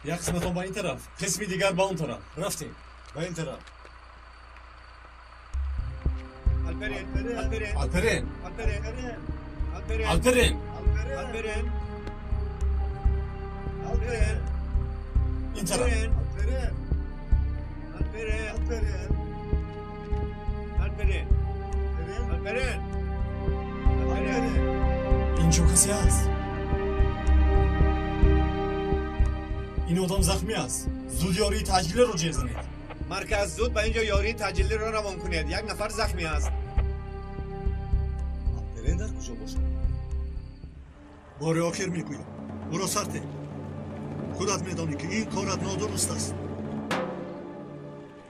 Як қисматон ба ин тараф, қисми дигар ба он тараф. Рафтем. Ба ин тараф. Алперен, Алперен, Алперен, Алперен, Алперен, Алперен, Алперен, Алперен, ин тараф. Алперен, Алперен, Алперен, Алперен, Алперен, Алперен. Инҷо касе ҳаст? Ин одам захмӣ аст. Зуд ёрии таъҷилиро ҷеғ занед. Марказ, зуд ба инҷо ёрии таъҷилиро равон кунед. Як нафар захмӣ аст. Алперен дар куҷо бошад? Бори охир мегӯям, ӯро сар деҳ. Худат медонӣ, ки ин корат нодуруст аст.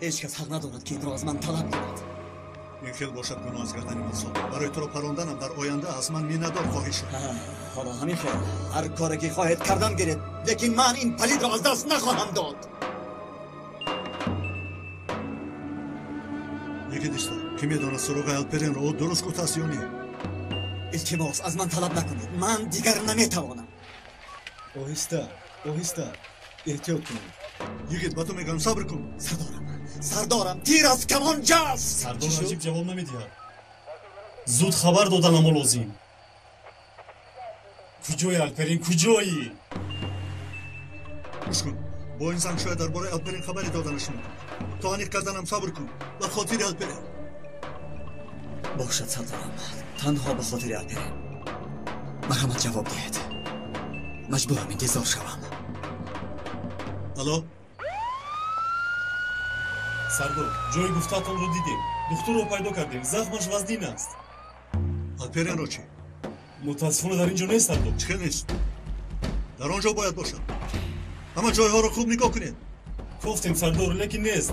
Ҳеҷ кас ҳақ надорад, ки инро аз ман талаб кунад. Ин хел бошад, гуноҳ аз гардани ман соқит. Барои туро паронданам дар оянда аз ман миннатдор хоҳӣ шуд. Ҳоло ҳамин хел ҳар коре ки хоҳед кардан гиред, лекин ман ин палидро аз даст нахоҳам дод. Йигит, исто. Кӣ медонад, суроғаи Алперенро ӯ дуруст гуфтааст ё не? Илтимос, аз ман талаб накунед, ман дигар наметавонам. Оҳиста, оҳиста, эҳтиёт кунед. Йигит, ба ту мегӯям, сабр кун. Сардорам, сардорам, тир аз камон ҷаст. Сардор Наҷиб ҷавоб намедиҳад. Зуд хабар доданамо лозим. Куҷои, Алперин, куҷоӣ? Гӯш кун, бо ин занг шояд дар бораи Алперин хабаре доданаш мумкин. То аниқ карданам сабр кун, ба хотири Алперин. Бошад, сардорам, танҳо ба хотири Алперин. Марҳамат, ҷавоб диҳед. Маҷбурам интизор шавам. Алло. Сардор, ҷои гуфтаатонро дидем. Духтурро пайдо кардем. Захмаш вазнин аст. Алперинро чӣ? Мутаассифона, дар ин ҷо нест, сардор. Чӣ хел нест? Дар он ҷо бояд бошад. Ҳама ҷойҳоро хуб нигоҳ кунед. Кофтем, сардор, лекин нест.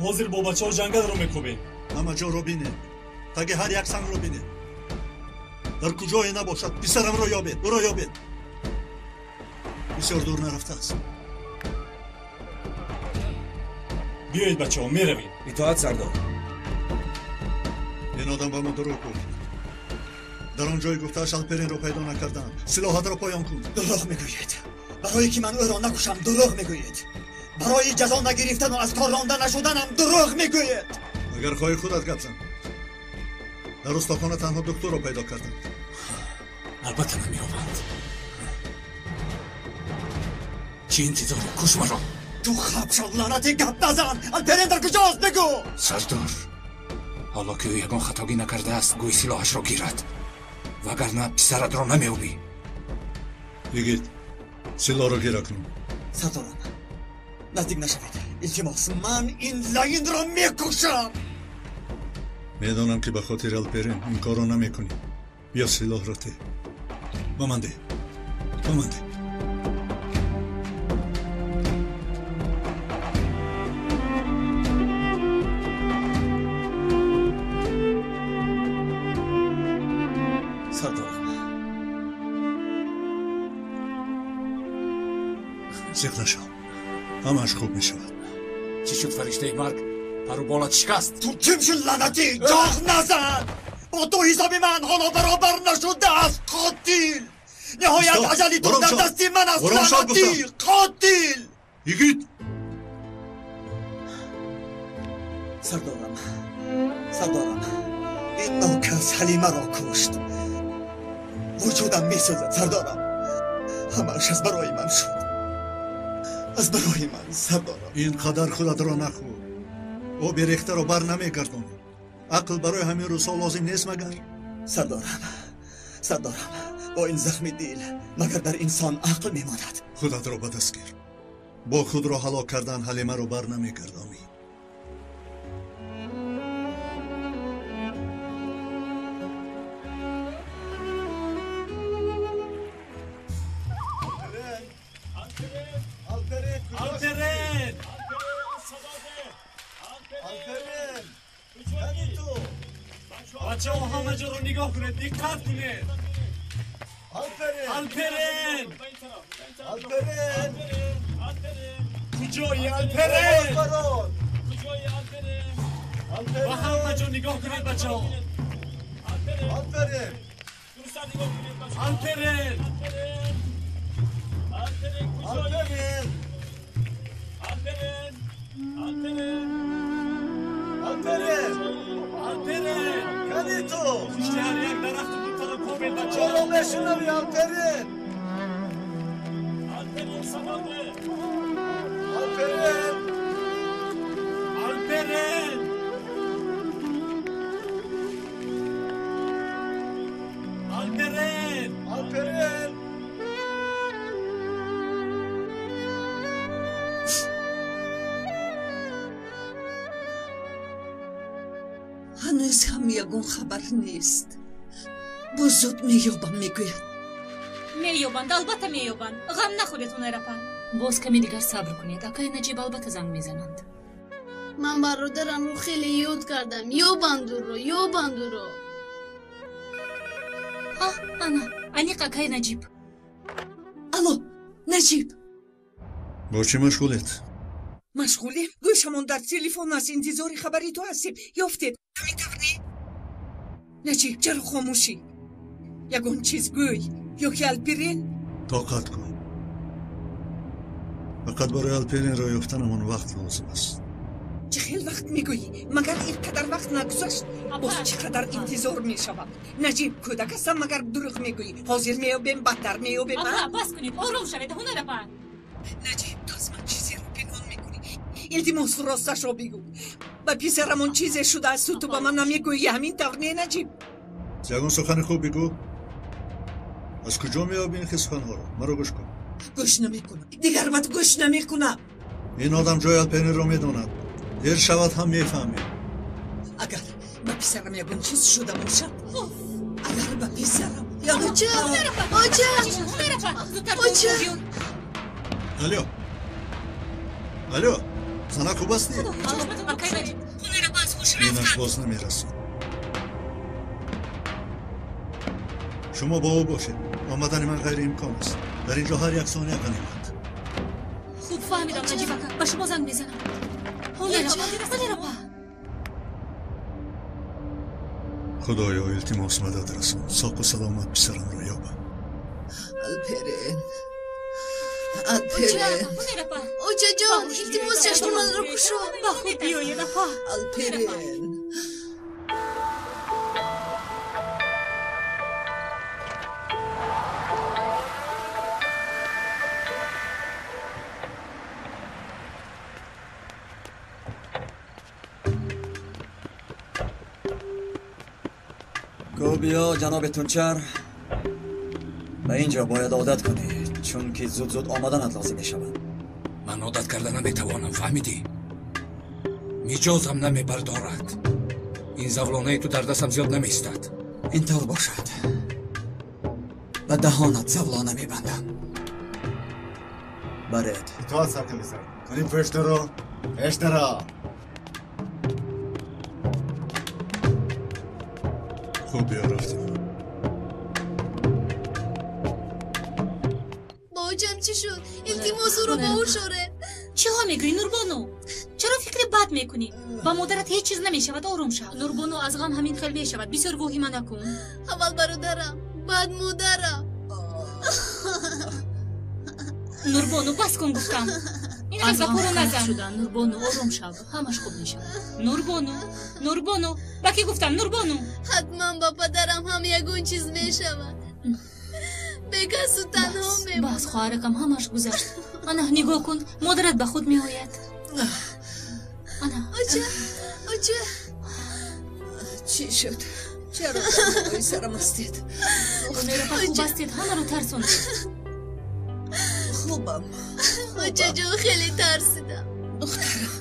Ҳозир бо бачаҳо ҷангалро мекобем. Ҳама ҷоро бинед, таги ҳар як сангро бинед. Дар куҷое набошад, писарамро ёбед, ӯро ёбед. Бисёр дур нарафтааст. Биёед, бачаҳо, меравем. Итоат, сардор. Ин одам ба мо дурӯғ гуфт. Дар он ҷои гуфтааш Алперинро пайдо накардам. Силоҳатро поён кун. Дурӯғ мегӯед. Барое ки ман ӯро накушам, дурӯғ мегӯед. Барои ҷазо нагирифтану аз кор ронда нашуданам дурӯғ мегӯед. Агар хоҳӣ, худат гап зан. Дар устохона танҳо духтурро пайдо кардам. Албатта, намеёбанд. Чӣ интизорӣ? Куш маро. Ту хап шав, лаънатӣ, гап назан. Алперен дар куҷост, бигӯ. Сардор, ҳоло ки ӯ ягон хатогӣ накардааст, гӯй силоҳашро гирад, вагарна писаратро намеёбӣ. Йигит, силоҳро гир акнун. Сардорам, наздик нашавед, илтимос, ман ин лаинро мекушам. Медонам, ки ба хотири Алперин ин корро намекунӣ. Биё, силоҳро те. Ба ман деҳ, ба ман деҳ. Сардорам. Зиқ нашав, ҳамааш хуб мешавад. Чӣ шуд, фариштаи марг? Пару болат шикаст. Ту ким шуд, лаънатӣ? Ҷоғ назан. Бо ту ҳисоби ман ҳоло баробар нашудааст, қотил. Ниҳоят Исто! аҷали ту Ором дар шав! дасти ман аст. Ором шав, Лаънатӣ, гуфтам! қотил. Йигит! Сардорам, сардорам, ин нокас Ҳалимаро кушт. Вуҷудам месӯзад, сардорам. Ҳамааш аз барои ман шуд, аз барои ман, сардорам. Ин қадар худатро нахӯр. Оби рехтаро бар намегардонӣ. Ақл барои ҳамин рӯзҳо лозим нест магар? Сардорам, сардорам, бо ин захми дил магар дар инсон ақл мемонад? Худатро ба даст гир. Бо худро ҳалок кардан Ҳалимаро бар намегардонӣ. Алперен! Алперен! Кани ту? Бачаҳо, ҳама ҷоро нигоҳ кунед, диққат кунед. Алперен! Алперен! Алперен! Куҷои, Алперен? Барон! Ба ҳама ҷо нигоҳ кунед, бачаҳо. Алперен! Алперен! Алперен куҷоӣ? Алперен! Алперен! Алперен! Алперен! Кани ту? Пушти ҳар як дарахту бутаро кобед бача! Чаро мешунавӣ, Алперен? Алперен садо де! Алперен! Алперен! Алперен! Алперен! Ҳанӯз ҳам ягон хабар нест. Боз зуд меёбам, мегӯяд. Меёбанд, албатта меёбанд. Ғам нахӯред, Ҳунарапа. Боз каме дигар сабр кунед, акай Наҷиб албатта занг мезананд. Ман бародарамро хеле ёд кардам. Ёбанд ӯро, ёбанд ӯро. Ана, аниқ акай Наҷиб. Алло, Наҷиб. Бо чӣ машғулед? Машғулем? Гӯшамон дар телефон аст, интизори хабари ту ҳастем. Ёфтед, ҳамин тавр не? Наҷиб, чаро хомӯшӣ? Ягон чиз гӯй, ё ки Алперен? Тоқат кун. Фақат барои Алперенро ёфтанамон вақт лозим аст. Чӣ хел вақт мегӯӣ? Магар ин қадар вақт нагузашт? Боз чӣ қадар интизор мешавам? Наҷиб, кӯдак ҳастам, магар дурӯғ мегӯӣ? Ҳозир меёбем, бадтар меёбем. Апа, бас кунед, ором шавед, Ҳунарапа. Наҷиб, ту аз ман чизеро пинҳон мекунӣ. Илтимос, росташро бигӯ. Ба писарамон чизе шудаасту ту ба ман намегӯӣ, ҳамин тавр не, Наҷиб? Ягон сухани хуб бигӯ. Аз куҷо меёбӣ ин хел суханҳоро? Маро гӯш кун. Гӯш намекунам. Дигар бад гӯш намекунам. Ин одам ҷои Алперенро медонад. Дер шавад ҳам мефаҳмед. Агар ба писарам ягон чиз шуда бошад, агар ба писарам Оча! Оча! Оча! Алло! Алло! Зана хуб ҳастӣ? Инаш боз намерасад. Шумо бо ӯ бошед. Омадани ман ғайриимкон аст. Дар ин ҷо ҳар як сония ғанимат. Хуб фаҳмидам, Наҷиб ака. Ба шумо занг мезанам. Ҳунарапа! Худоё, илтимос мадад расон. Соқу саломат писарамро ёбам. Алперен! Алперен! Очаҷон, илтимос чашми манро кушо. Ба худ биёед, апа. Алперен! بیا جناب تونچر، به اینجا باید عادت کنی، چون که زود زود آمدنت لازم می شود. من عادت کرده نمیتوانم، فهمیدی؟ میجازم نمیبردارد. این زولانه تو در دستم زیاد نمیستد. اینطور باشد، به دهانت زولانه میبندم. برید. اطاعت سرکمیسر کنیم. پشت رو، پشت را. خب بیا رفتیم. با اوجم چی شد؟ илтимос ӯро ба ҳуш оред. Чиҳо мегӯӣ, Нурбону? Чаро фикри бад мекунӣ? Ба модарат ҳеҷ чиз намешавад, ором шав. Нурбону, аз ғам ҳамин хел мешавад. Бисёр воҳима накун. Аввал бародарам, баъд модарам. Нурбону, бас кун гуфтам. Ин хел гапҳоро назан. Нурбону, ором шав, ҳамаш хуб мешавад. Нурбону, Нурбону, ба кӣ гуфтам? Нурбону. Ҳатман ба падарам ҳам ягон чиз мешавад. Бекасу танҳо мемонам. Бас, хоҳаракам, ҳамаш гузашт. Ана, нигоҳ кун, модарат ба худ меояд. Ана. Оча, оча. Чӣ шуд? Чаро болои сарам ҳастед? Ҳунарапа, хуб ҳастед? Ҳамаро тарсондед. Хубам. Очаҷон, хеле тарсидам. Духтарам,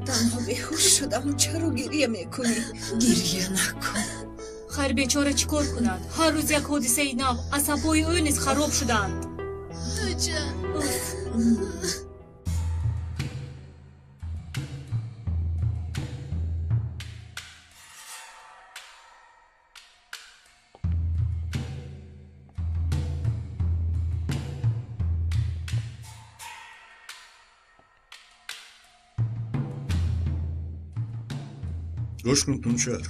танҳо беҳуш шудам. Чаро гирия мекунӣ? Гирия накун. Хайр, бечора чӣ кор кунад? Ҳар рӯз як ҳодисаи нав, асабҳои ӯ низ хароб шуданд. Оча. Гӯш кун, Тунчар.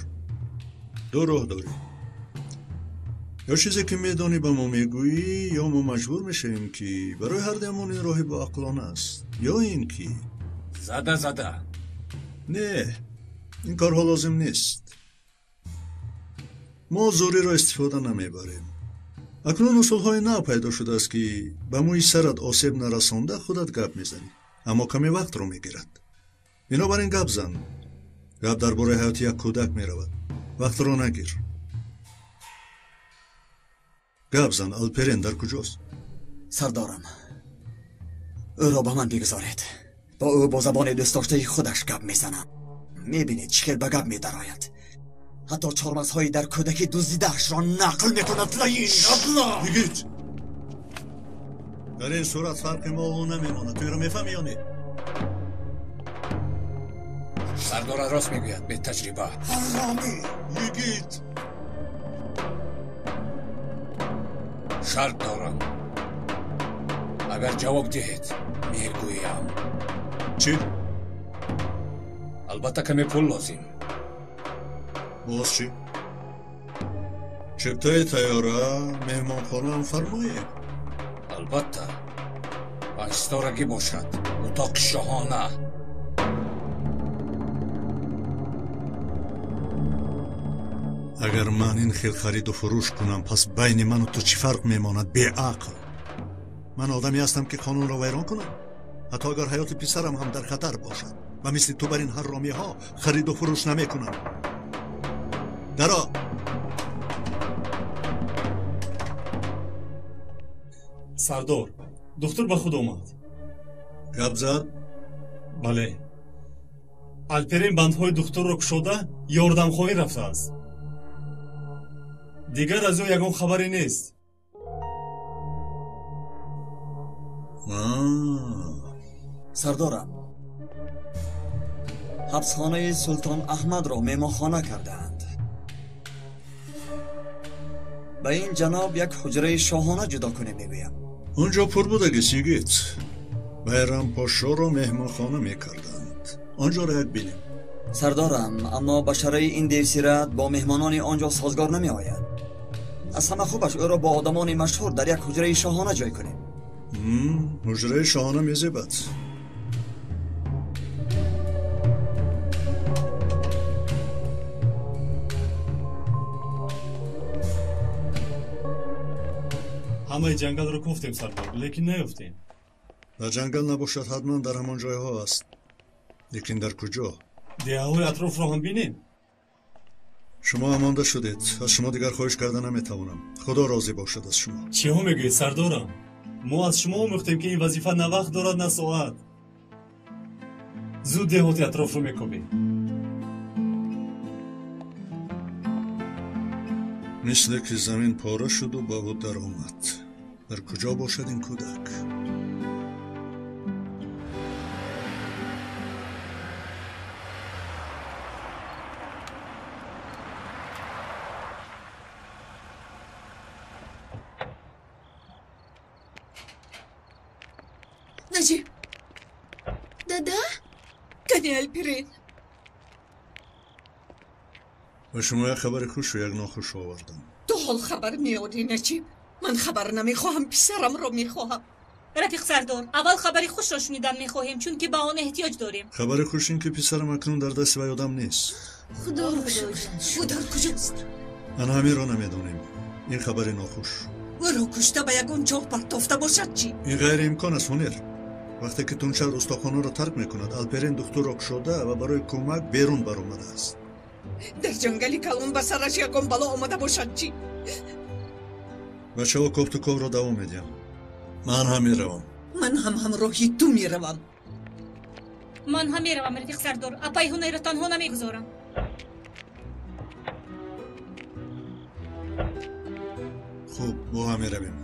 Ду роҳ дорӣ. Ё чизе ки медонӣ ба мо мегӯӣ, ё мо маҷбур мешавем ки барои ҳардуямон ин роҳи боақлона аст, ё ин ки зада зада. Не, ин корҳо лозим нест. Мо зӯриро истифода намебарем. Акнун усулҳои нав пайдо шудааст ки ба мӯи сарат осеб нарасонда худат гап мезанӣ, аммо каме вақтро мегирад. Бинобар ин гап зан. Гап дар бораи ҳаёти як кӯдак меравад. Вақтро нагир. Гап зан, Алперен дар куҷост? Сардорам, ӯро ба ман бигузоред. Бо ӯ бо забони дӯстдоштаи худаш гап мезанам. Мебинед чӣ хел ба гап медарояд. Ҳатто чормағзҳои дар кӯдакӣ дуздидаашро нақл мекунад. Лаин абла! Йигит! Дар ин сурат фарқи мо ӯ намемонад. Ту инро мефаҳмӣ ё не? Сардора рост мегӯяд, бетаҷриба. Ҳаромӣ! Йигит! Шарт дорам. Агар ҷавоб диҳед, мегӯям. Чӣ? Албатта каме пул лозим. Боз чӣ? Чиптаи тайёра, меҳмонхонаам фармоед. Албатта. Панҷситорагӣ бошад. Утоқи шоҳона. Агар ман ин хел хариду фурӯш кунам, пас байни ману ту чӣ фарқ мемонад, беақл? Ман одаме ҳастам ки қонунро вайрон кунам, ҳатто агар ҳаёти писарам ҳам дар хатар бошад. Ва мисли ту бар ин ҳарромиҳо хариду фурӯш намекунам. Даро! Сардор, духтур ба худ омад. Гап зад? Бале. Алперин бандҳои духтурро кушода ёрдамхоҳӣ рафтааст. Дигар аз ӯ ягон хабаре нест. Сардорам, ҳабсхонаи Султон Аҳмадро меҳмонхона кардаанд. Ба ин ҷаноб як ҳуҷраи шоҳона ҷудо кунем мегӯям. Он ҷо пур будагист, йигит. Байрампошоро меҳмонхона мекарданд. Он ҷоро як бинем. Сардорам, аммо башараи ин девсират бо меҳмонони он ҷо созгор намеояд. Аз ҳама хубаш ӯро бо одамони машҳур дар як ҳуҷраи шоҳона ҷой кунем. Ҳуҷраи шоҳона мезебад. Ҳамаи ҷангалро кофтем, сардор, лекин наёфтем. Дар ҷангал набошад, ҳатман дар ҳамон ҷойҳо аст. Лекин дар куҷо? Деҳаҳои атрофро ҳам бинем. Шумо омонда шудед. Аз шумо дигар хоҳиш карда наметавонам. Худо розӣ бошад аз шумо. Чиҳо мегӯед, сардорам? Мо аз шумо омӯхтем ки ин вазифа на вақт дорад, на соат. Зуд деҳоти атрофро мекобем. Мисле ки замин пора шуду ба ӯ даромад. Дар куҷо бошад ин кӯдак? Наҷиб! Дада? Кани Алперин? Ба шумо як хабари хушу як нохуш овардам. Ту ҳол хабар меорӣ, Наҷиб? Ман хабар намехоҳам, писарамро мехоҳам. Рафиқ сардор, аввал хабари хушро шунидан мехоҳем, чунки ба он эҳтиёҷ дорем. Хабари хуш ин ки писарам акнун дар дасти вай одам нест. Худоро шукр. Ӯ дар куҷост? Ана ҳаминро намедонем. Ин хабари нохуш. Ӯро кушта ба ягон ҷо партофта бошад чӣ? Ин ғайриимкон аст, Ҳунер. Вақте ки Тунчар устохонаро тарк мекунад, Алперин духтурро кушода ва барои кӯмак берун баромадааст. Дар ҷангали калон ба сараш ягон бало омада бошад чӣ? Бачаҳо кофту ковро давом медиҳам. Ман ҳам меравам. Ман ҳам ҳамроҳи ту меравам. Ман ҳам меравам, рафиқ сардор. Апаи Ҳунайро танҳо намегузорам. Хуб, бо ҳам меравем.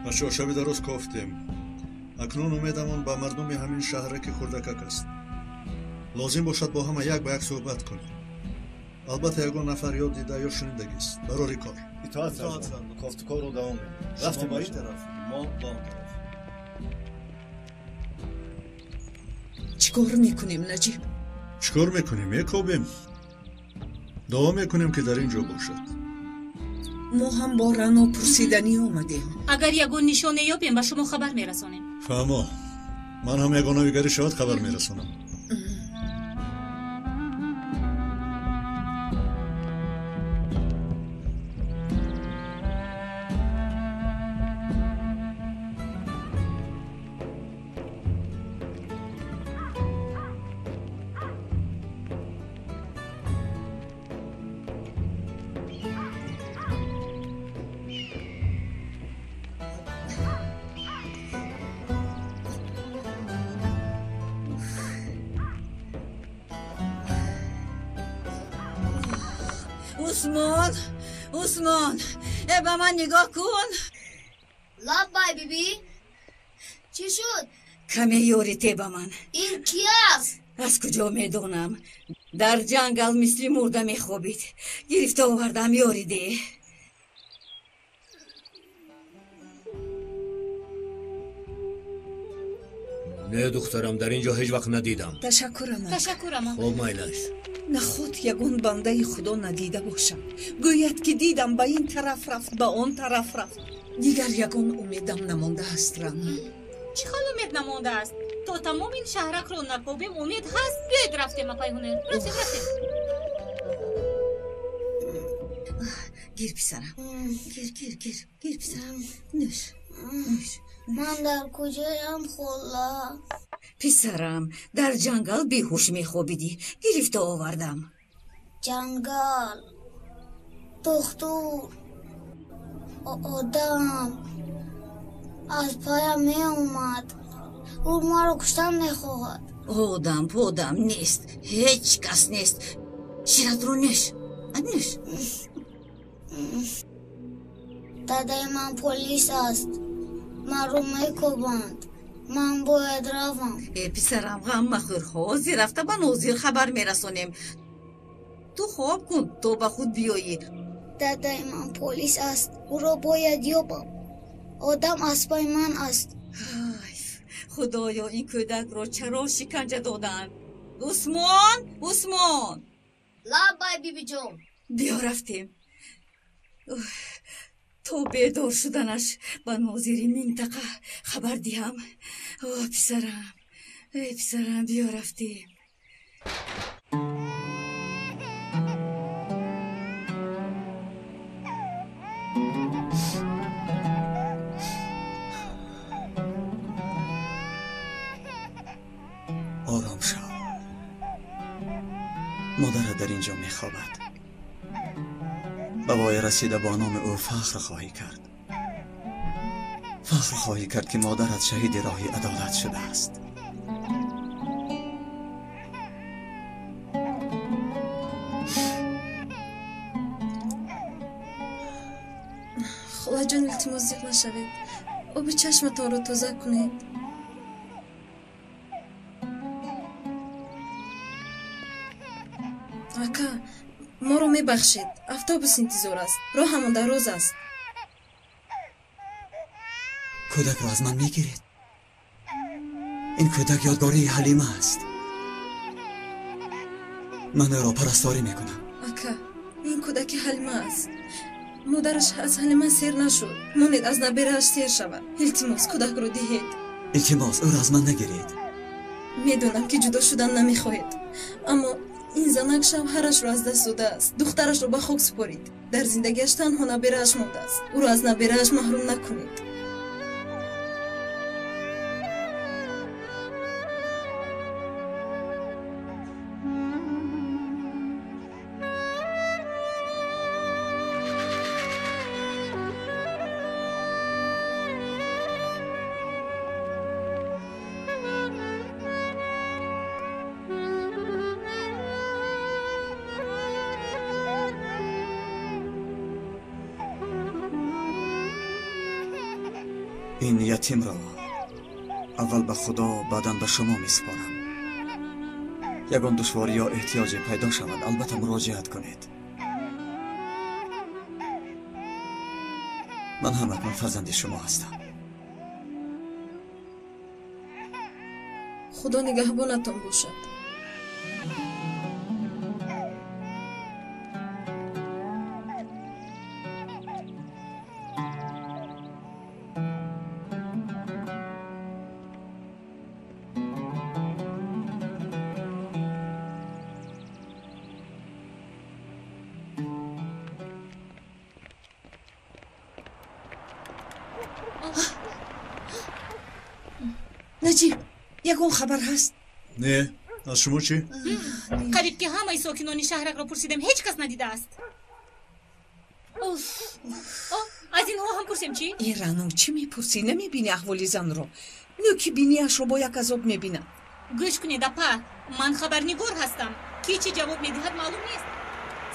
Бачаҳо, шаби дароз кофтем. Акнун умедамон ба мардуми ҳамин шаҳраки хурдакак аст. Лозим бошад бо ҳама як ба як суҳбат кунем. Албатта ягон нафар ё дида ё шунидагист. Барори кор. Итоат сарвар. Кофтукорро давом медиҳем. Рафтем ба ин тараф, мо ба он тараф. Чӣ кор мекунем, Наҷиб? Чӣ кор мекунем? Мекобем. Дуо мекунем, ки дар ин ҷо бошад. Мо ҳам бо Рано пурсиданӣ омадем. Агар ягон нишоне ёбем, ба шумо хабар мерасонем. Фаҳмо, ман ҳам ягон навигарӣ шавад хабар мерасонам. Усмон, Усмон, ба ман нигоҳ кун. Лаббай, биби. Чӣ шуд? Каме ёрите ба ман. Ин ки аст? Аз куҷо медонам? Дар ҷангал мисли мурда мехобид. Гирифта овардам, ёриде. Не, духтарам, дар ин ҷо ҳеҷ вақт надидам. Ташаккур, амак. Ташаккур, амак. Хоб, майлаш. Наход ягон бандаи худо надида бошам. Гӯяд, ки дидам, ба ин тараф рафт, ба он тараф рафт. Дигар ягон умедам намондааст, Рано. Чӣ хел умед намондааст? То тамоми ин шаҳракро накобем, умед ҳаст. Биёед рафтем, апай Ҳунер. Рафтем, рафтем. Гир, писарам. Гир, гир, гир. Гир, писарам. Нӯш. Нӯш. Ман дар куҷоям, хола? Писарам, дар ҷангал беҳуш мехобидӣ. Гирифта овардам. Ҷангал, духтур, одам аз паям меомад. Ӯ маро куштан мехоҳад. Одам подам нест, ҳеҷ кас нест. Ширатро нӯш, нӯш. Дадаи ман полис аст. Маро мекобанд. Ман бояд равам. Э, писарам, ғам махӯр. Ҳозир рафта ба нозир хабар мерасонем. Ту хоб кун, то ба худ биёӣ. Дадаи ман полис аст. Ӯро бояд ёбам. Одам аз паи ман аст. Худоё, ин кӯдакро чаро шиканҷа додаанд? Усмон, Усмон! Лаббай, бибиҷон. Биё рафтем. То бедор шуданаш ба нозири минтақа хабар диҳам. О, писарам, э, писарам, биё рафтем. Ором шав. Модарат дар ин ҷо мехобад. Ба воя расида бо номи ӯ фахр хоҳӣ кард. Фахр хоҳӣ кард, ки модарат шаҳиди роҳи адолат шудааст. Холаҷон, илтимос, зиқ нашавед. Оби чашматонро тоза кунед. Ака, моро мебахшед. Автобус интизор аст. Роҳамон дароз аст. Кӯдакро аз ман мегиред? Ин кӯдак ёдгории Ҳалима аст. Ман ӯро парасторӣ мекунам. Ака, ин кӯдаки Ҳалима аст. Модараш аз Ҳалима сер нашуд. Монед аз наберааш сер шавад. Илтимос, кӯдакро диҳед. Илтимос, ӯро аз ман нагиред. Медонам, ки ҷудо шудан намехоҳед, аммо ин занак шавҳарашро аз даст додааст. Духтарашро ба хок супорид. Дар зиндагиаш танҳо наберааш мондааст. Ӯро аз наберааш маҳрум накунед. Ин ятимро аввал ба Худо, баъдан ба шумо месупорам. Ягон душворӣ ё эҳтиёҷе пайдо шавад, албатта муроҷиат кунед. Ман ҳам акнун фарзанди шумо ҳастам. Худо нигаҳбонатон бошад. Наҷиб, ягон хабар ҳаст? Не, аз шумо чӣ? Қариб ки ҳамаи сокинони шаҳракро пурсидем, ҳеҷ кас надидааст. Аз инҳо ҳам пурсем чӣ? Э, Рано, чӣ мепурсӣ? Намебинӣ аҳволи занро? Нӯки биниашро бо як азоб мебинад. Гӯш кунед, апа, ман хабарнигор ҳастам. Ки чӣ ҷавоб медиҳад маълум нест.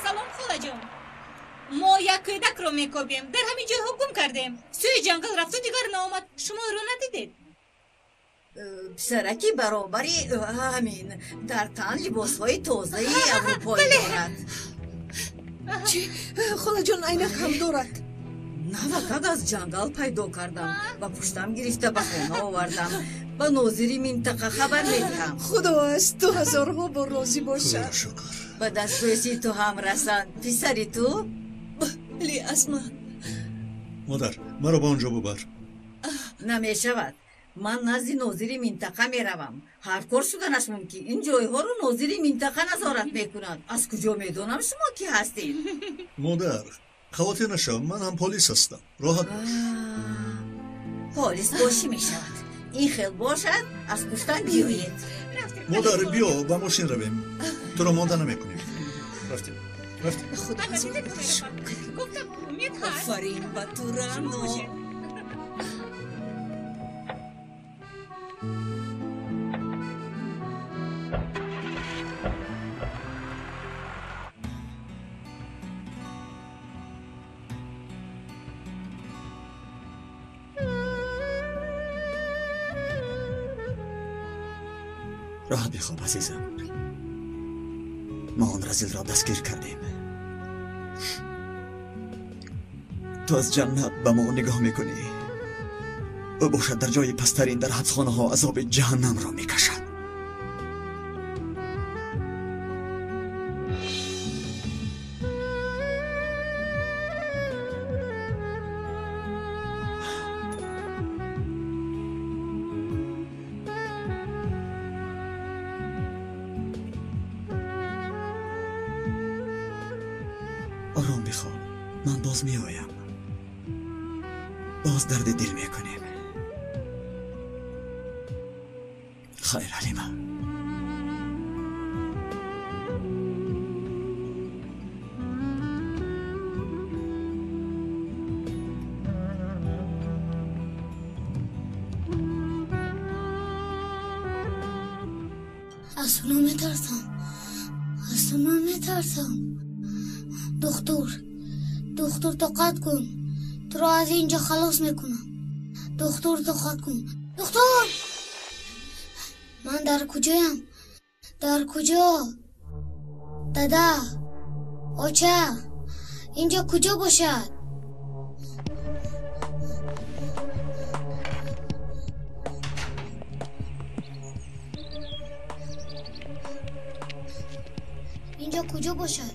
Салом, холаҷон. Мо як кӯдакро мекобем. Дар ҳамин ҷойҳо гум кардем. Сӯи ҷангал рафту дигар наомад. Шумо ӯро надидед? Писараки баробари ҳамин дар тан либосҳои тозаи аврупоӣ дорад. Чӣ? Холаҷон, айнак ҳам дорад. Навакак аз ҷангал пайдо кардам, ба пуштам гирифта ба хона овардам. Ба нозири минтақа хабар медиҳам. Худо аз ту ҳазорҳо бор розӣ бошад. Ба дастбӯси ту ҳам расанд. Писари ту? Бале, аз ман. Модар, маро ба он ҷо бубар. Намешавад. Ман назди нозири минтақа меравам. Ҳар кор шуданаш мумкин. Ин ҷойҳоро нозири минтақа назорат мекунад. Аз куҷо медонам шумо ки ҳастед? Модар, хавотир нашав, ман ҳам полис ҳастам. Роҳат бош. Полис бошӣ мешавад. Ин хел бошад, аз пуштам биёед. Модар, биё ба мошин равем. Туро монда намекунем. Рафтем, рафтем. Худо офарин ба ту, Рано. Роҳат бихоб, азизам. Мо он разилро дастгир кардем. Ту аз ҷаннат ба мо нигоҳ мекунӣ. Ӯ бошад дар ҷои пасттарин дар ҳабсхонаҳо азоби ҷаҳаннамро мекашад. Ором бихоб, ман боз меоям. Боз дарди дил мекунем. Хайр, Ҳалима. Аз оно метарсам. Аз оно метарсам. Доктор, доктор, тоқат кун. Туро аз инҷо халос мекунам. Доктор, тоқат кун. Доктор! Ман дар куҷоям? Дар куҷо? Дада, оча, инҷо куҷо бошад? Инҷо куҷо бошад?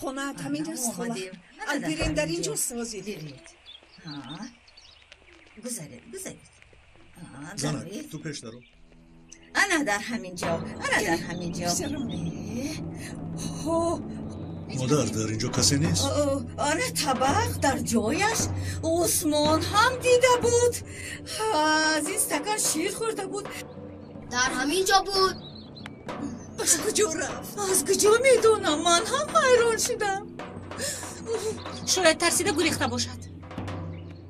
Хонаат ҳамин аст, хола. Алпирин дар ин ҷо созид. Гузаред, гузаред. Занак, ту пеш даро. Ана дар ҳамин ҷо, ана дар ҳамин ҷо. Ҳо, Модар, дар инҷо касе нест? Ана табақ дар ҷояш. Усмон ҳам дида буд. Аз ин стакан шир хӯрда буд. Дар ҳамин ҷо буд. Аз куҷо рафт? Аз куҷо медонам? Ман ҳам ҳайрон шудам. Шояд тарсида гурехта бошад.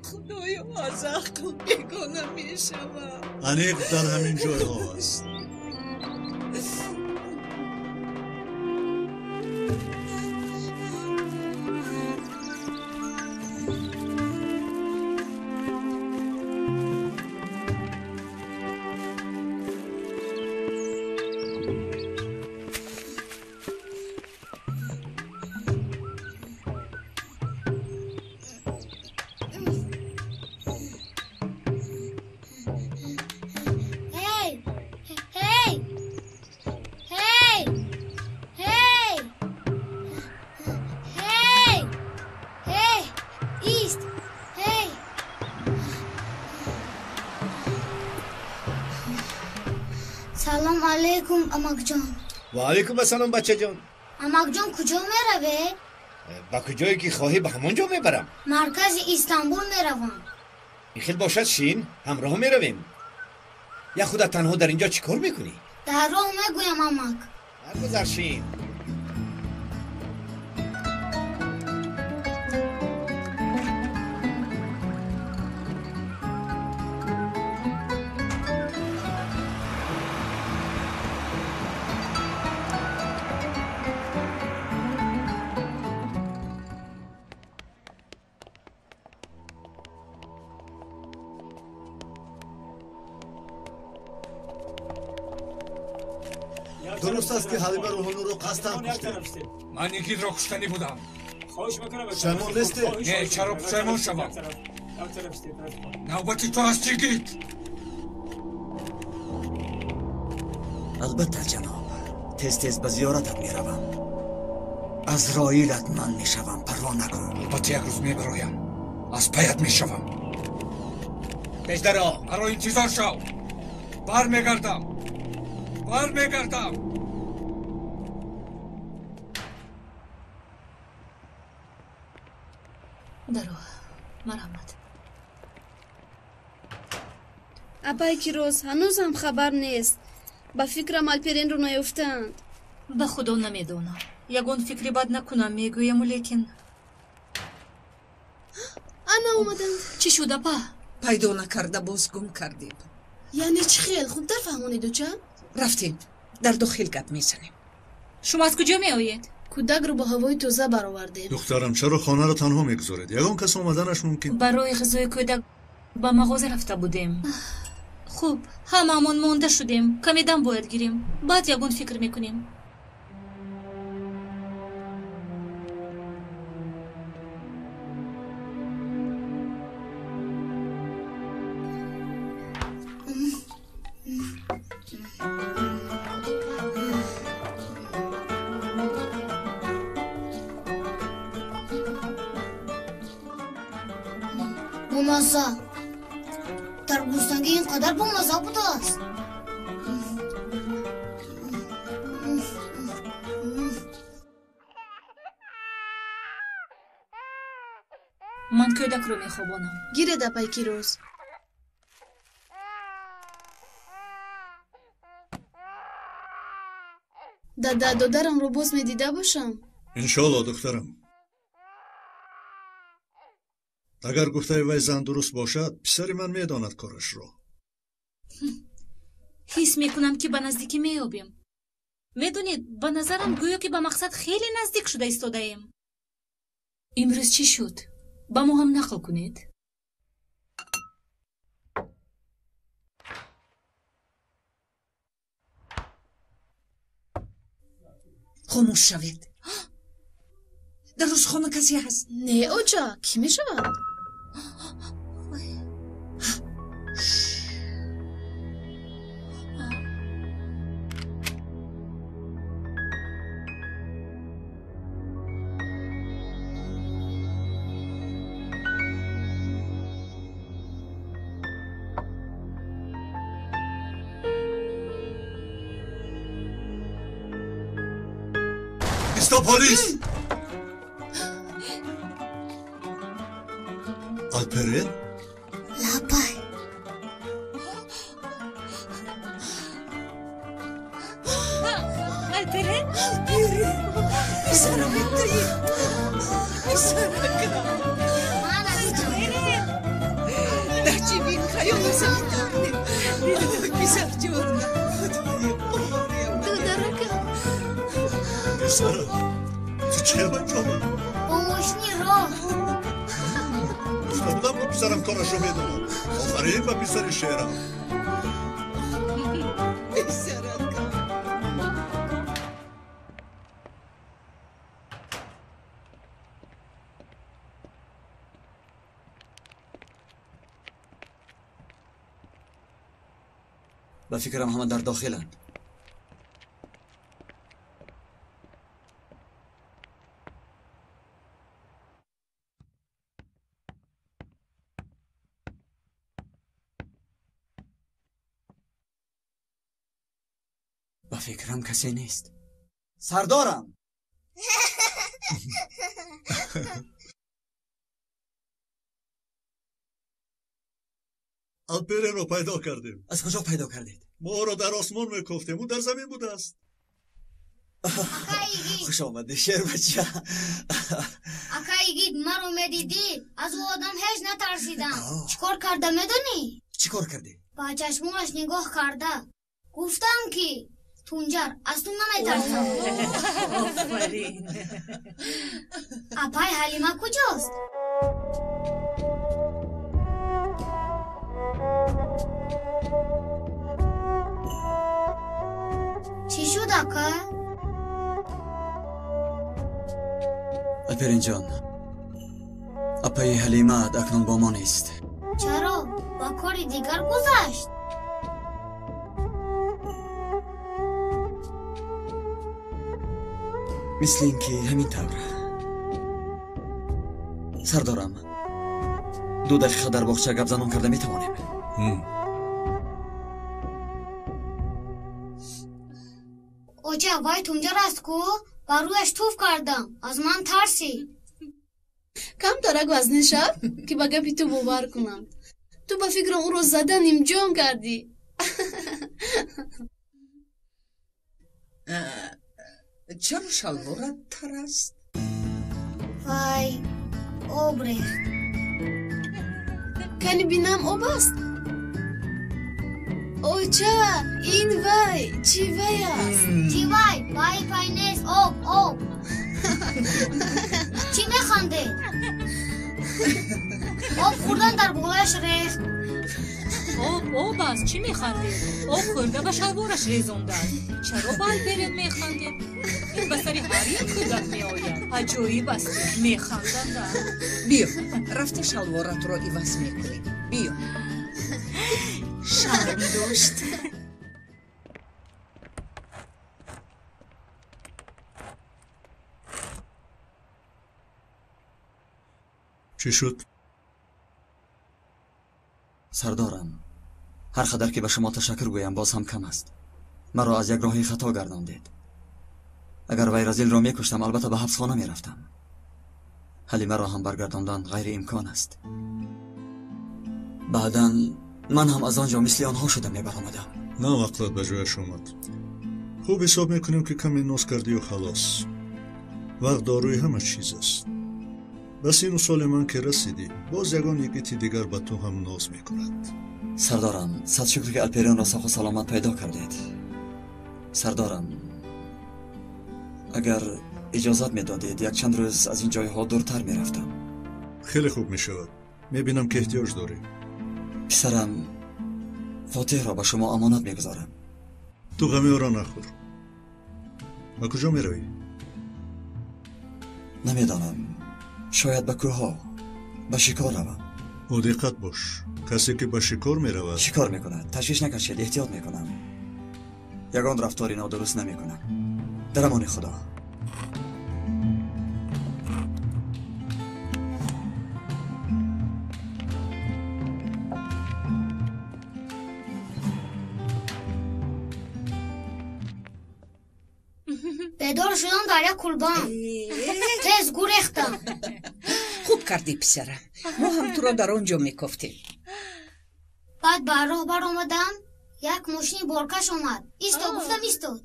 Худоё, аз ақл бегона мешавам. Аниқ дар ҳамин ҷойҳо аст. Салом алейкум, амакҷон. Ва алейкум ассалом, бачаҷон. Амакҷон, куҷо меравед? Ба куҷое ки хоҳӣ, ба ҳамон ҷо мебарам. Маркази Истанбул меравам. Ин хел бошад, шин, ҳамроҳ меравем. Я худат танҳо дар инҷо чӣ кор мекунӣ? Дар роҳ мегӯям, амак. Баргузар, шин. Дуруст аст, ки Ҳалима Рӯҳонуро қасдан куштед? Ман Нигидро куштанӣ будам. Пушаймон нестед? Не, чаро пушаймон шавам? Навбати ту аст, Нигид. Албатта, ҷаноб, тез-тез ба зиёратат меравам. Азроилат ман мешавам, парво накун. Албатта, як рӯз мебароям, аз паят мешавам. Пешдаро, маро интизор шав. Бармегардам, бармегардам. Даро, марҳамат. Апай Кироз, ҳанӯзам хабар нест. Ба фикрам Алперенро наёфтаанд. Ба худо намедонам. Ягон фикри бад накунам, мегӯяму, лекин ана омаданд. Чӣ шуд, апа? Пайдо накарда боз гум кардем. Яъне чӣ хел? Хубтар фаҳмонед, оча? Рафтем, дар дохил гап мезанем. Шумо аз куҷо меоед? Кӯдакро бо ҳавои тоза баровардем. Духтарам, чаро хонаро танҳо мегузоред? Ягон кас омаданаш мумкин. Барои ғизои кӯдак ба мағоза рафта будем. Хуб, ҳамаамон монда шудем. Каме дам бояд гирем, баъд ягон фикр мекунем. Бомазза. Дар гуруснагӣ ин қадар бомазза будааст. Ман кӯдакро мехобонам. Гиред, апай Кироз. Дада, додарамро боз медида бошам? Иншоалло, духтарам. Агар гуфтаи вай зан дуруст бошад, писари ман медонад корашро. Ҳис мекунам, ки ба наздикӣ меёбем. Медонед, ба назарам гӯё ки ба мақсад хеле наздик шуда истодаем. Имрӯз чӣ шуд? Ба мо ҳам нақл кунед. Хомӯш шавед. Дар рӯзхона касе ҳаст? Не, оча, кӣ мешавад? Исто, полис! Алперен? Лаббай. Алперен? Алперен! Писарам итри! Писаракам! Алперен! Дачи бин хаёласам итарне! Писарҷон! Худоё, боварям! Додаракам! Писарам, ту чӣ ба ҷо омадӣ? Бо мошини роҳ. Гуфта будам, ки писарам корашро медонад. Офарин ба писари шерам. Писаракам! Ба фикрам, ҳама дар дохиланд. Ба фикрам, касе нест, сардорам. Алперенро пайдо кардем. Аз куҷо пайдо кардед? Мо ӯро дар осмон мекофтем, ӯ дар замин будааст. Акай Игит! Хуш омадӣ, шербача. Акай Игит, маро медидӣ, аз ӯ одам ҳеҷ натарсидам. Чӣ кор карда медонӣ? Чӣ кор кардӣ? Ба чашмонаш нигоҳ карда гуфтам, ки тунҷар, аз ту наметарсам. Офарин! Апай Ҳалима куҷост? Чӣ шуд, ака? Алперинҷон, апаи Ҳалимаат акнун бо мо нест. Чаро? Ба кори дигар гузашт? Мисли ин ки ҳамин тавр. Сардорам, 2 дақиқа дар боғча гапзанон карда метавонем? Оча, вай тунҷар аст ку? Ба рӯяш туф кардам, аз ман тарсид. Камтарак вазнин шав, ки ба гапи ту бовар кунам. Ту ба фикрам ӯро зада нимҷон кардӣ. Чаро шалворат тар аст? Вай, об рехт. Кани бинам, об аст? Оча, ин вай чӣ вай аст? Чӣ вай? Вай пай нест, об, об. Чӣ механдед? Об хӯрдан дар болояш рехт. Об об аст, чӣ механдед? Об хӯрда ба шалвораш резондааст. Чаро ба Алперен механдед? Ин ба сари ҳар як кӯдак меояд. Аҷоиб аст, механданда. Биё, рафта шалворатро иваз мекунем. Биё. Шарм дошт. Чӣ шуд? Сардорам, ҳар қадар ки ба шумо ташаккур гӯям, боз ҳам кам аст. Маро аз як роҳи хато гардондед. Агар вай разилро мекуштам, албатта ба ҳабсхона мерафтам. Ҳалимаро ҳам баргардондан ғайриимкон аст. Баъдан ман ҳам аз он ҷо мисли онҳо шуда мебаромадам. На, вақтат ба ҷояш омад. Хуб ҳисоб мекунем, ки каме ноз кардию халос. Вақт дорои ҳама чиз аст. Ба сину соли ман ки расидӣ, боз ягон йигити дигар ба ту ҳам ноз мекунад. Сардорам, сад шукр, ки Алперенро соҳу саломат пайдо кардед. Сардорам, агар иҷозат медодед, якчанд рӯз аз ин ҷойҳо дуртар мерафтам. Хеле хуб мешавад. Мебинам, ки эҳтиёҷ дорӣ. Писарам Фотеҳро ба шумо амонат мегузорам. Ту ғами ӯро нахӯр. Ба куҷо меравӣ? Намедонам, шояд ба кӯҳҳо ба шикор равам. Бодиққат бош, касе ки ба шикор меравад шикор мекунад. Ташвиш накашед, эҳтиёт мекунам, ягон рафтори нодуруст намекунам. Дар амони Худо. Бедор шудам дар як кулбам, тез гурехтам. Хуб Кардӣ, писарам. Мо ҳам туро дар он ҷо мекофтем. Баъд ба роҳ баромадам, як мошини боркаш омад. Исто гуфтам, истод.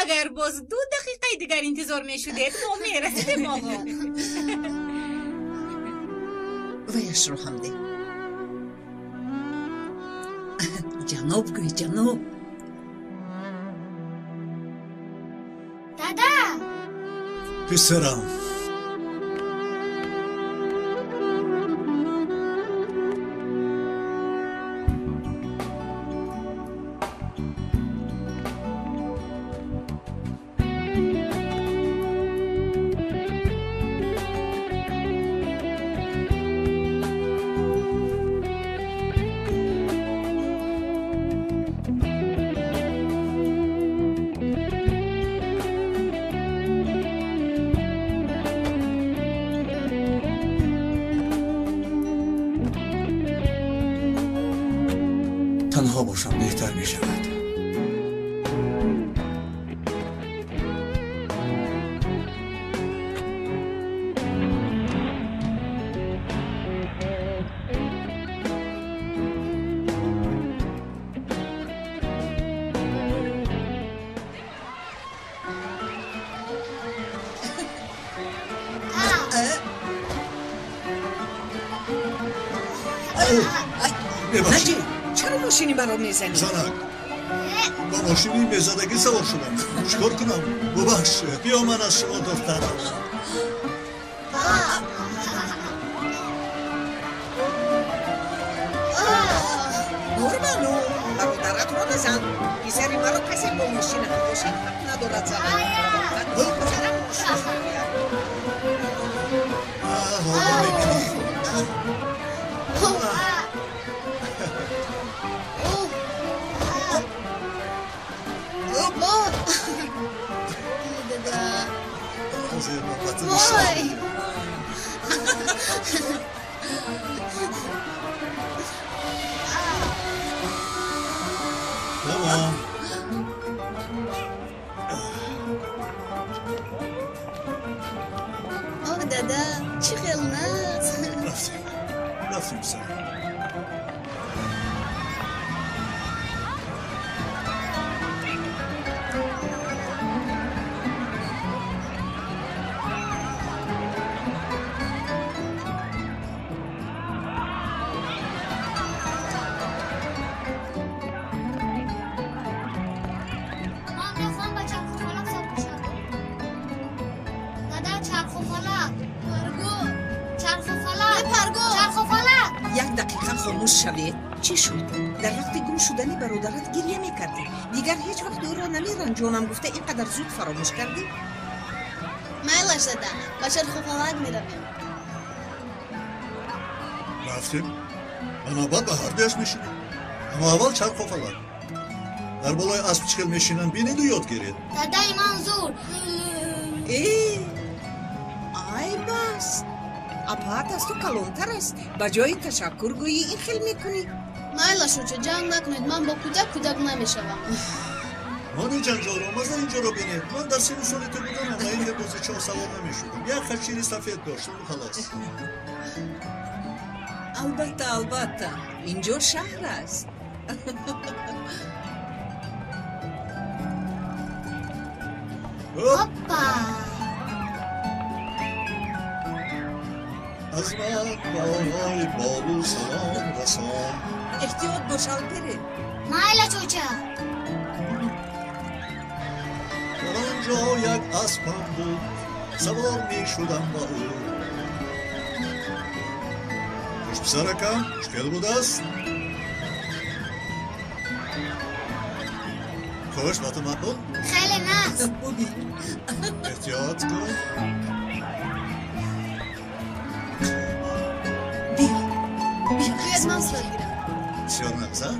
Агар боз 2 дақиқаи дигар интизор мешудед, мо мерасидем, оғо. Ваяшро ҳам де. Ҷаноб гӯй, ҷаноб. Дада! Писарам. Танҳо бошам беҳтар мешавад. Наҷиб, чаро мошини маро мезанӣ? Занак, ба мошини мезадагӣ савор шудам. Чӣ кор кунам? Бубахш, биё ман аз шумо дуртарам. Нурбану, бародаратро назан. Писари маро касе бо мошина бошад ҳақ надорад занад. Писарам мошин мегӯяд. Ҳоло мебинӣ. Вой! Тамом. О, дада, чӣ хел нағз! Рафтем. Рафтем, писарам. Ман мехоҳам ба чархуфалак савор шавам. Дада, чархуфалак. Парго! Чархуфалак. Парго! Чархуфалак. Як дақиқа хомӯш шавед. Чӣ шуд? Дар вақти гум шудани бародарат гирья мекардӣ. Дигар ҳеҷ вақт ӯро намеранҷонам гуфта ин қадар зуд фаромӯш кардӣ? Майлаш, дада, ба чархуфалак меравем. Рафтем. Ба навбат ба ҳардуяш мешинем. Аммо аввал чархуфалак. Дар болои асп чӣ хел мешинанд бинеду ёд гиред. Дадаи ман зур. Э, айб аст. Апаат аз ту калонтар аст. Ба ҷои ташаккур гӯӣ ин хел мекунӣ. Майлаш, оча, ҷанг накунед. Ман бо кӯдак кӯдак намешавам. Мони ҷанҷолро маза инҷоро бинед. Ман дар сину соли ту буданам ва ин бозичаҳо савор намешудам. Як хашири сафед доштаму халос. Албатта, албатта. Инҷо шаҳр аст. Оппа! Аз ман ба оғои Болу салом расон. Эҳтиёт бош, Алпере. Майлаш, оча. Дар он ҷо як аспам буд, савор мешудам ба ӯ. Хуш, писаракам, чӣ хел будааст? Хуш, ба ту маъқул? Хеле нағз. Бубин. Эҳтиёт кун. Биё. Биё. Биёед ман сурат гирам. Бисёр нағз, а?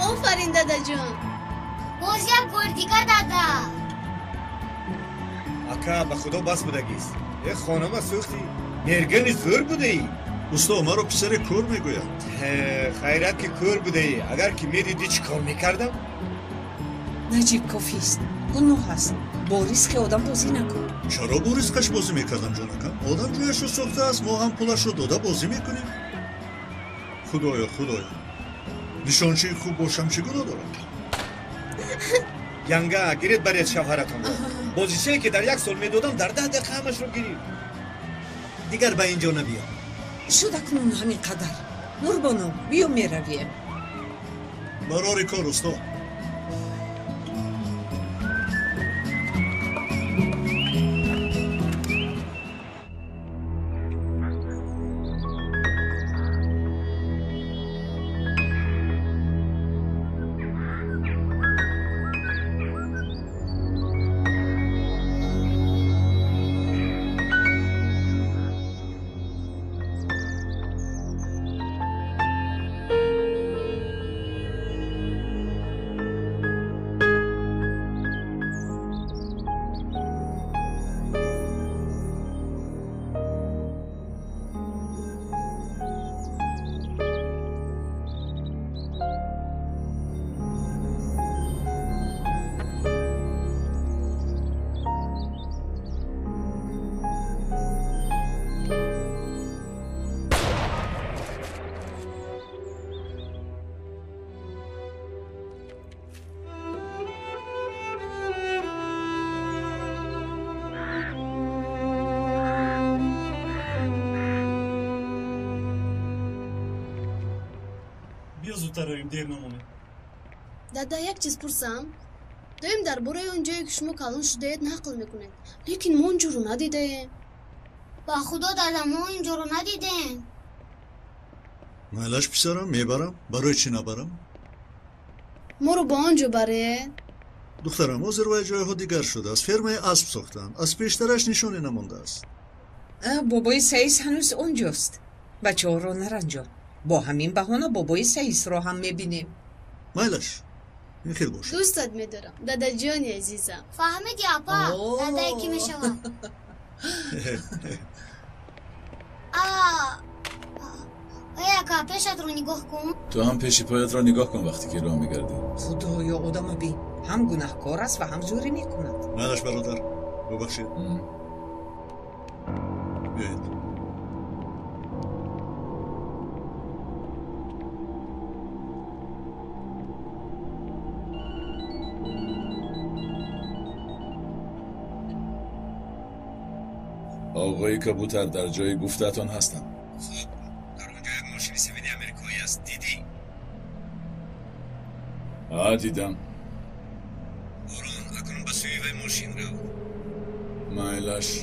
Офарин дадаҷон. Боз як бор дигар дада. Ака, ба худо бас будагист. Э, хонама сӯхтӣ. Мергани зӯр будаӣ. Усто, маро писари кӯр мегӯянд. Хайрат ки кӯр будаӣ. Агар ки медидӣ чӣ кор мекардам? Наҷиб, кофист. Гуноҳ аст. Бо ризқи одам бозӣ накун. Чаро бо ризқаш бозӣ мекардам, ҷонакам? Одам ҷояшро сохтааст, мо ҳам пулашро дода бозӣ мекунем. Худоё, худоё, нишончии хуб бошам чӣ гуноҳ дорам? Янга, гиред баред шавҳаратонро. Бозичае ки дар як сол медодам, дар 10 дақиқа ҳамашро гирифт. Дигар ба ин ҷо набиё. Шуд акнун ҳамин қадар. Нурбону, биё меравем. Барори кор, усто. Зудтар равем, дер намонем. Дада, як чиз пурсам? Доим дар бораи он ҷое ки шумо калон шудаед нақл мекунед, лекин мо он ҷоро надидаем. Ба худо дада, мо ин ҷоро надидем. Майлаш писарам, мебарам. Барои чӣ набарам? Моро ба он ҷо баред. Духтарам, ҳозир вай ҷойҳо дигар шудааст. Фермаи асп сохтаанд. Аз пештараш нишоне намондааст. Бобои Саис ҳанӯз он ҷост. Бачаҳоро наранҷон. Бо ҳамин баҳона бобои Саисро ҳам мебинем. Майлаш, ин хел бошад. Дӯстат медорам, дадаҷони азизам. Фаҳмиди, апа, дадае ки мешавад. Эй, ака, пешатро нигоҳ кун. Ту ҳам пеши поятро нигоҳ кун вақте ки роҳ мегардӣ. Худоё, одама бин, ҳам гунаҳкор аст ва ҳам зӯрӣ мекунад. Майлаш, бародар, бубахшед. Биёед. آقای کبوتر، در جای گفتتان هستم. خب، در اونجا یک ماشین سفید امریکایی است، دیدی؟ آه، دیدم. باران، اکنون به سوی وی ماشین رو. مایلش.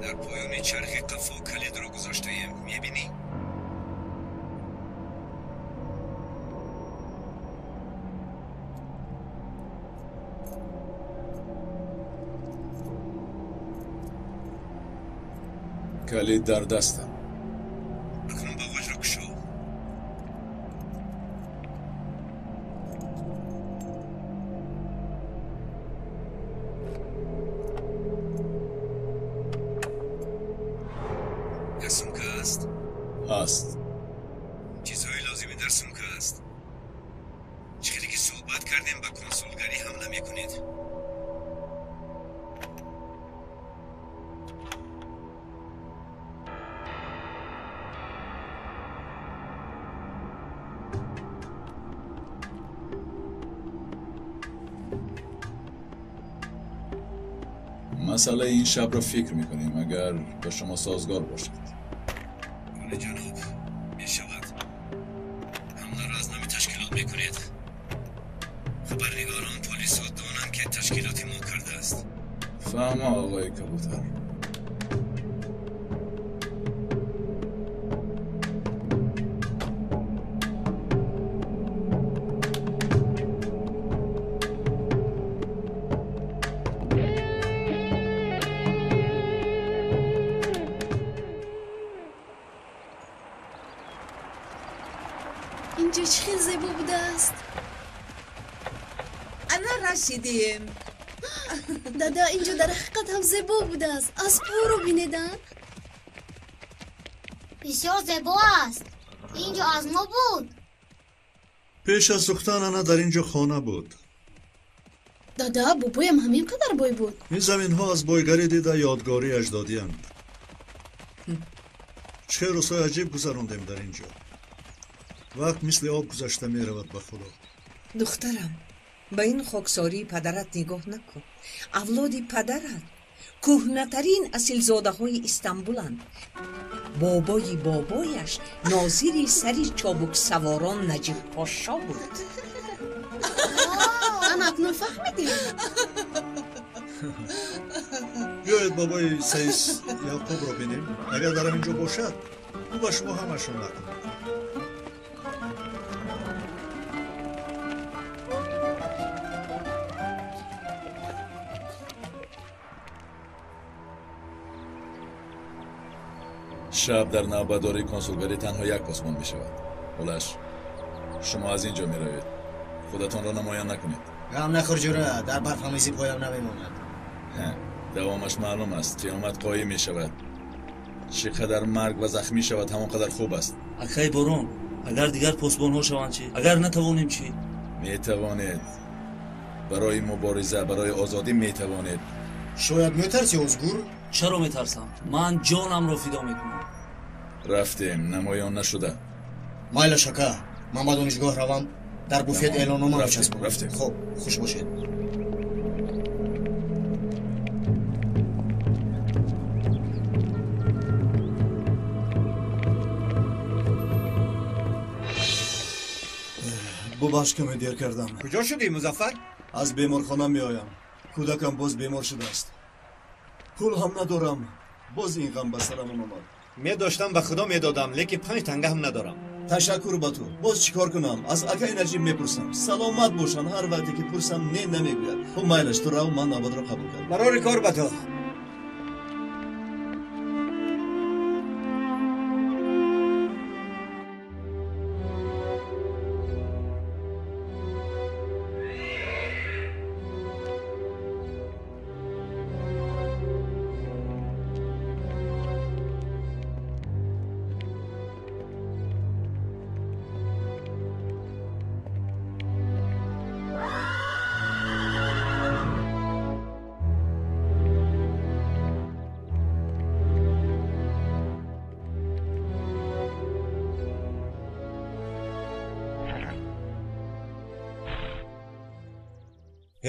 در پایان چرخ قفا کلید را گذاشته‌ایم، می‌بینی؟ کلید در دستم. اکنون باغاج را کشو. در سمکه است؟ هست. چیزهای لازمی در سمکه است. چه که صحبت کردیم به کنسولگری حمله میکنید. مسئله این شب را فکر میکنیم اگر با شما سازگار باشد. بله جناب، میشود. حمله را از نام تشکیلات میکنید. خبرنگاران پلیس ها دانند که تشکیلات ما کرده است. فهم آقای کبوتر. Ин ҷо чӣ хел зебо будааст. Ана расидем. Дада, ин ҷо дар ҳақиқат ҳам зебо будааст. Аспҳоро бинед, а? Бисёр зебо аст. Ин ҷо аз мо буд. Пеш аз сӯхтан ана дар ин ҷо хона буд. Дада, бобоям ҳамин қадар бой буд. Ин заминҳо аз бойгарӣ дида ёдгории аҷдодианд. Чӣ рӯзҳои аҷиб гузарондем дар ин ҷо. Вақт мисли об гузашта меравад, ба Худо. Духтарам, ба ин хоксории падарат нигоҳ накун. Авлоди падарат кӯҳнатарин асилзодаҳои Истанбуланд. Бобои бобояш нозири сари чобуксаворон Наҷиб Пошо буд. Ана акнун фаҳмидем. Биёед бобои Саис Яъқубро бинем. Агар дар ҳамин ҷо бошад, ӯ ба шумо ҳамашон нақл мекунад. Шаб дар навбатдории консулгарӣ танҳо як посбон мешавад. Улаш, шумо аз ин ҷо меравед. Худатонро намоён накунед. Ғам нахӯр ҷура, дар барфамезӣ поям намемонад. Давомаш маълум аст. Қиёмат қоим мешавад. Чӣ қадар марг ва захмӣ шавад, ҳамон қадар хуб аст. Акай Борон, агар дигар посбонҳо шаванд чӣ? Агар натавонем чӣ? Метавонед. Барои мубориза, барои озодӣ метавонед. Шояд метарсӣ, Озгур? Чаро метарсам? Ман ҷонамро фидо мекунам. Рафтем, намоён нашуда. Майлаш ака, ман ба донишгоҳ равам, дар буфет эълоннома мечаспонам. Рафтем. Хуб, хуш бошед. Бубахш, каме дер кардам. Куҷо шудӣ, Музаффар? Аз беморхона меоям. Кӯдакам боз бемор шудааст. Пул ҳам надорам. Боз ин ғам ба сарамон омад. Медоштам, ба Худо медодам, лекин 5 танга ҳам надорам. Ташаккур ба ту. Боз чӣ кор кунам? Аз акаи Наҷиб мепурсам. Саломат бошанд, ҳар вақте ки пурсам не намегӯяд. Хуб, майлаш, ту рав, ман навбатро қабул кардам. Барори кор ба ту.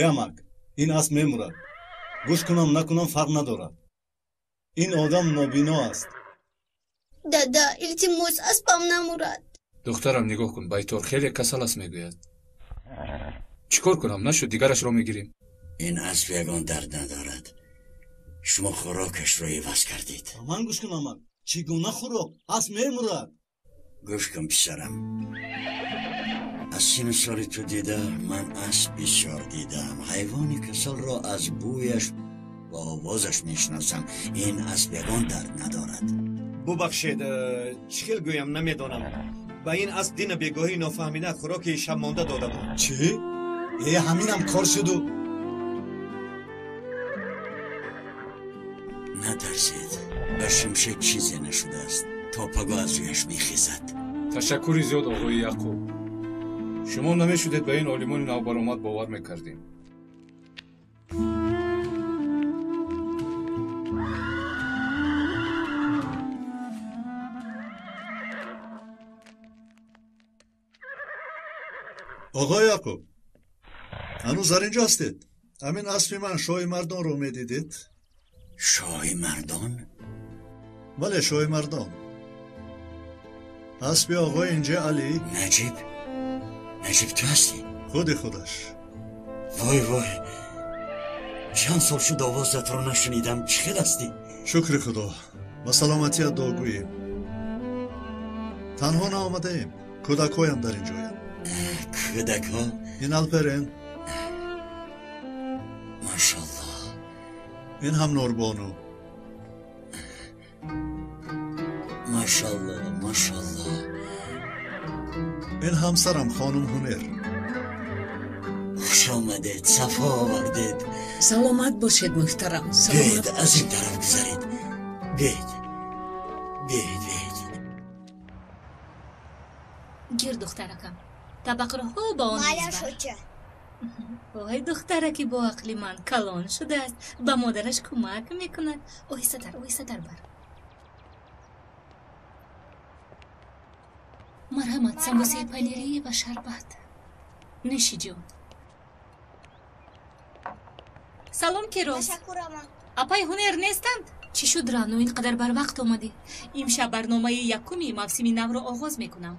Амак, ин асп мемурад. Гӯш кунам накунам фарқ надорад. Ин одам нобино аст. Дада, илтимос, аспам намурад. Духтарам, нигоҳ кун, байтор хеле касал аст мегӯяд. Чӣ кор кунам? Нашуд, дигарашро мегирем. Ин асп ягон дард надорад. Шумо хӯрокашро иваз кардед. Ман гӯш кун, амак. Чӣ гуна хӯрок? Асп мемурад. Гӯш кун, писарам. Аз сину соли ту дида ман асп бисёр дидаам. Ҳайвони касалро аз бӯяш ва овозаш мешиносам. Ин асп ягон дард надорад. Бубахшед, чӣ хел гӯям намедонам. Ба ин асп дина бегоҳӣ нофаҳмида хӯроки шабмонда дода буд. Чӣ? Э, ҳаминам кор шуду. Натарсед, ба шимшек чизе нашудааст. То пагоҳ аз рӯяш мехезад. Ташаккури зиёд, оғои Яъқуб. Шумо намешудед ба ин олимони навбаромад бовар мекардем. Оғои Яъқуб, ҳанӯз дар инҷо ҳастед? Ҳамин аспи ман шоҳи мардонро медидед? Шоҳи мардон? Бале, шоҳи мардон. Аспи оғои инҷа Алӣ. Наҷиб? Наҷиб ту ҳастӣ? Худи худаш. Вой вой, чанд сол шуд овозатро нашунидам. Чӣ хел ҳастӣ? Шукри Худо, ба саломатият дуогӯем. Танҳо наомадаем, кӯдакҳоям дар ин ҷоянд. Кӯдакҳо? Ин Алперен. Машаллоҳ. Ин ҳам Нурбону. Машаллоҳ, машаллоҳ. Ин ҳамсарам хонум Ҳунер. Хуш омадед, сафо овардед. Саломат бошед, муҳтарам. Биёед, аз ин тараф гузаред. Биёед, биёед, биёед. Гир, духтаракам, табақро ба он Майлаш, оча. Ой, духтараки боақли ман калон шудааст, ба модараш кӯмак мекунад. Оҳистатар, оҳистатар бар. Марҳамат, самбусаи панирӣ ва шарбат. Нӯши ҷон. Салом, Кирос. Ташаккур, ама. Апаи Ҳунер нестанд? Чӣ шуд, Рано, ин қадар барвақт омадӣ? Имшаб барномаи якуми мавсими навро оғоз мекунам.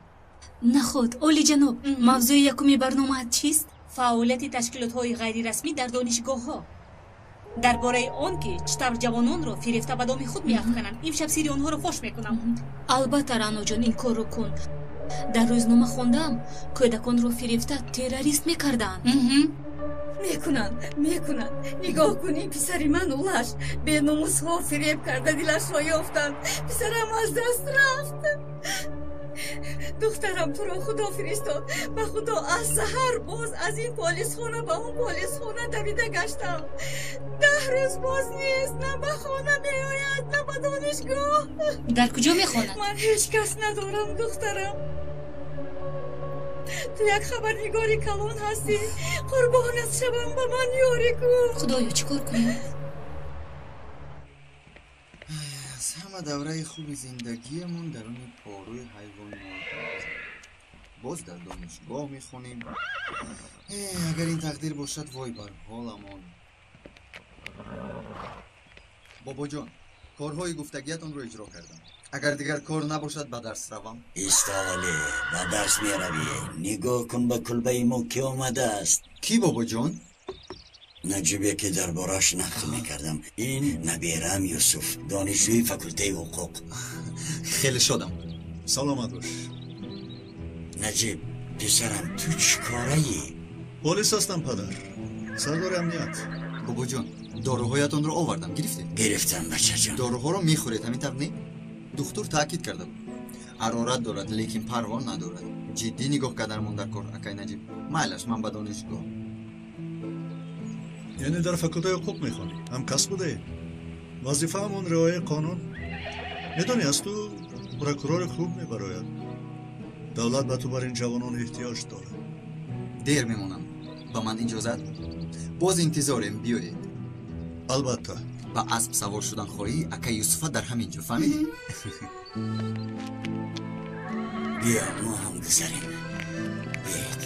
Наход, олиҷаноб, мавзӯи якуми барномаат чист? Фаъолияти ташкилотҳои ғайрирасмӣ дар донишгоҳҳо. Дар бораи он ки чӣ тавр ҷавононро фирефта ба доми худ меафкананд, имшаб сирри онҳоро фош мекунам. Албатта, Раноҷон, ин корро кун. Дар рӯзнома хондаам, кӯдаконро фирефта террорист мекарданд. Мекунанд, мекунанд. Нигоҳ кун, ин писари ман Улаш беномусҳо фиреб карда дилашро ёфтанд. Писарам аз даст рафт. Духтарам, туро Худо фиристод. Ба Худо, аз саҳар боз аз ин полисхона ба он полисхона давида гаштам. 10 рӯз боз нест, на ба хона меояд, на ба донишгоҳ. Дар куҷо мехонад? Ман ҳеҷ кас надорам, духтарам. Ту як хабарнигори калон ҳастӣ. Қурбонат шавам, ба ман ёрӣ кун. Худоё, чӣ кор кунем? Аз ҳама давраи хуби зиндагиамон даруни порӯи ҳайвони боз дар донишгоҳ мехонем. Агар ин тақдир бошад, вой бар ҳоламон. Бобоҷон, корҳои гуфтагиятонро иҷро кардам. Агар дигар кор набошад, ба дарс равам. Истовале, ба дарс меравӣ. Нигоҳ кун, ба кулбаи мо кӣ омадааст. Кӣ, бобоҷон? Наҷибе, ки дар бораш нақл мекардам. Ин набераам Юсуф, донишҷӯи факултаи ҳуқуқ. Хеле шодам. Саломат бош. Наҷиб, писарам, ту чӣ кораӣ? Полис ҳастам, падар. Сардори амният. Бобоҷон, доруҳоятонро овардам, гирифтед? Гирифтам, бачаҷон. Доруҳоро мехӯред, ҳамин тавр не? Духтур таъкид карда буд. Ҳарорат дорад, лекин парво надорад. Ҷиддӣ нигоҳ карданмон дар кор, акай Наҷиб. Майлаш, ман ба донишгоҳ. Яъне дар факултаи ҳуқуқ мехонӣ? Ҳамкасб будаед? Вазифаамон риояи қонун. Медонӣ, аз ту прокурори хуб мебарояд. Давлат ба ту бар ин ҷавонон эҳтиёҷ дорад. Дер мемонам. Ба ман иҷозат? Боз интизорем, биёед. Албатта. Ба асп савор шудан хоҳӣ, акай Юсуфа дар ҳамин ҷо, фаҳмидӣ? Биё, мо ҳам гузарем. Биёед.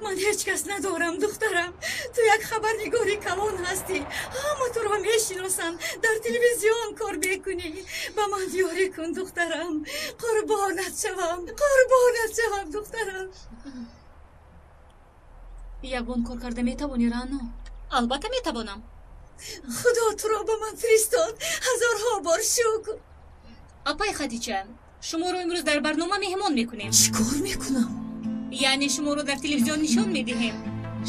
Ман ҳеҷ кас надорам, духтарам. Ту як хабарнигори калон ҳастӣ. Ҳама туро мешиносанд. Дар телевизион кор мекунӣ. Ба ман ёрӣ кун, духтарам. Қурбонат шавам, қурбонат шавам, духтарам. Ягон кор карда метавонӣ, Рано? Албатта метавонам. Худо туро ба ман фиристод. Ҳазорҳо бор шукр. Апай Хадича, шуморо имрӯз дар барнома меҳмон мекунем. Чӣ кор мекунам? Яъне шуморо дар телевизион нишон медиҳем.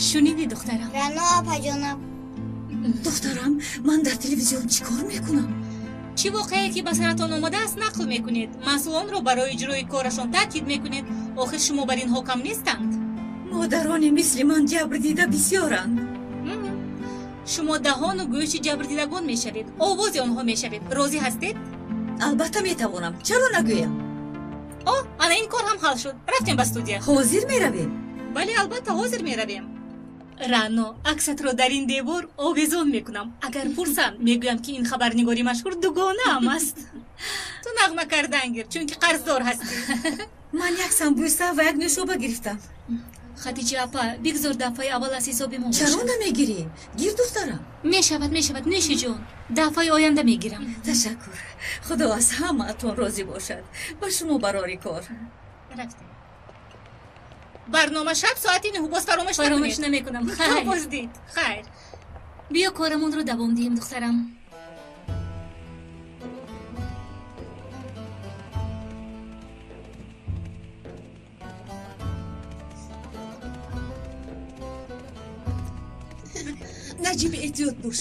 Шунидӣ, духтарам? Рано апаҷонам. Духтарам, ман дар телевизион чӣ кор мекунам? Чӣ воқеае ки ба саратон омадааст, нақл мекунед. Масъулонро барои иҷрои корашон таъкид мекунед. Охир шумо бар инҳо кам нестанд. Модарони мисли ман ҷабрдида бисёранд. Шумо даҳону гӯши ҷабрдидагон мешавед, овози онҳо мешавед. Розӣ ҳастед? Албатта метавонам. Чаро нагӯям? О, ана ин кор ҳам ҳал шуд. Рафтем ба студия. Ҳозир меравем? Бале, албатта ҳозир меравем. Рано, аксатро дар ин девор овезон мекунам. Агар пурсанд, мегӯям ки ин хабарнигори машҳур дугонаам аст. Ту нағма кардан гир, чунки қарздор ҳастӣ. Ман як самбуса ва як нӯшоба гирифтам. Хадиҷа апа, бигзор дафъаи аввал аз ҳисоби мо бошад. Чаро намегирӣ? Гир, духтарам. Мешавад, мешавад, нӯши ҷон. Дафъаи оянда мегирам. Ташаккур. Худо аз ҳамаатон розӣ бошад. Ба шумо барори кор. Рафтем. Барнома шаб соати 9 боз фаромӯш накунед. Фаромӯш намекунам. Хайр. Боз дид. Хайр. Биё корамонро давом диҳем, духтарам. Наҷиб, эҳтиёт бош.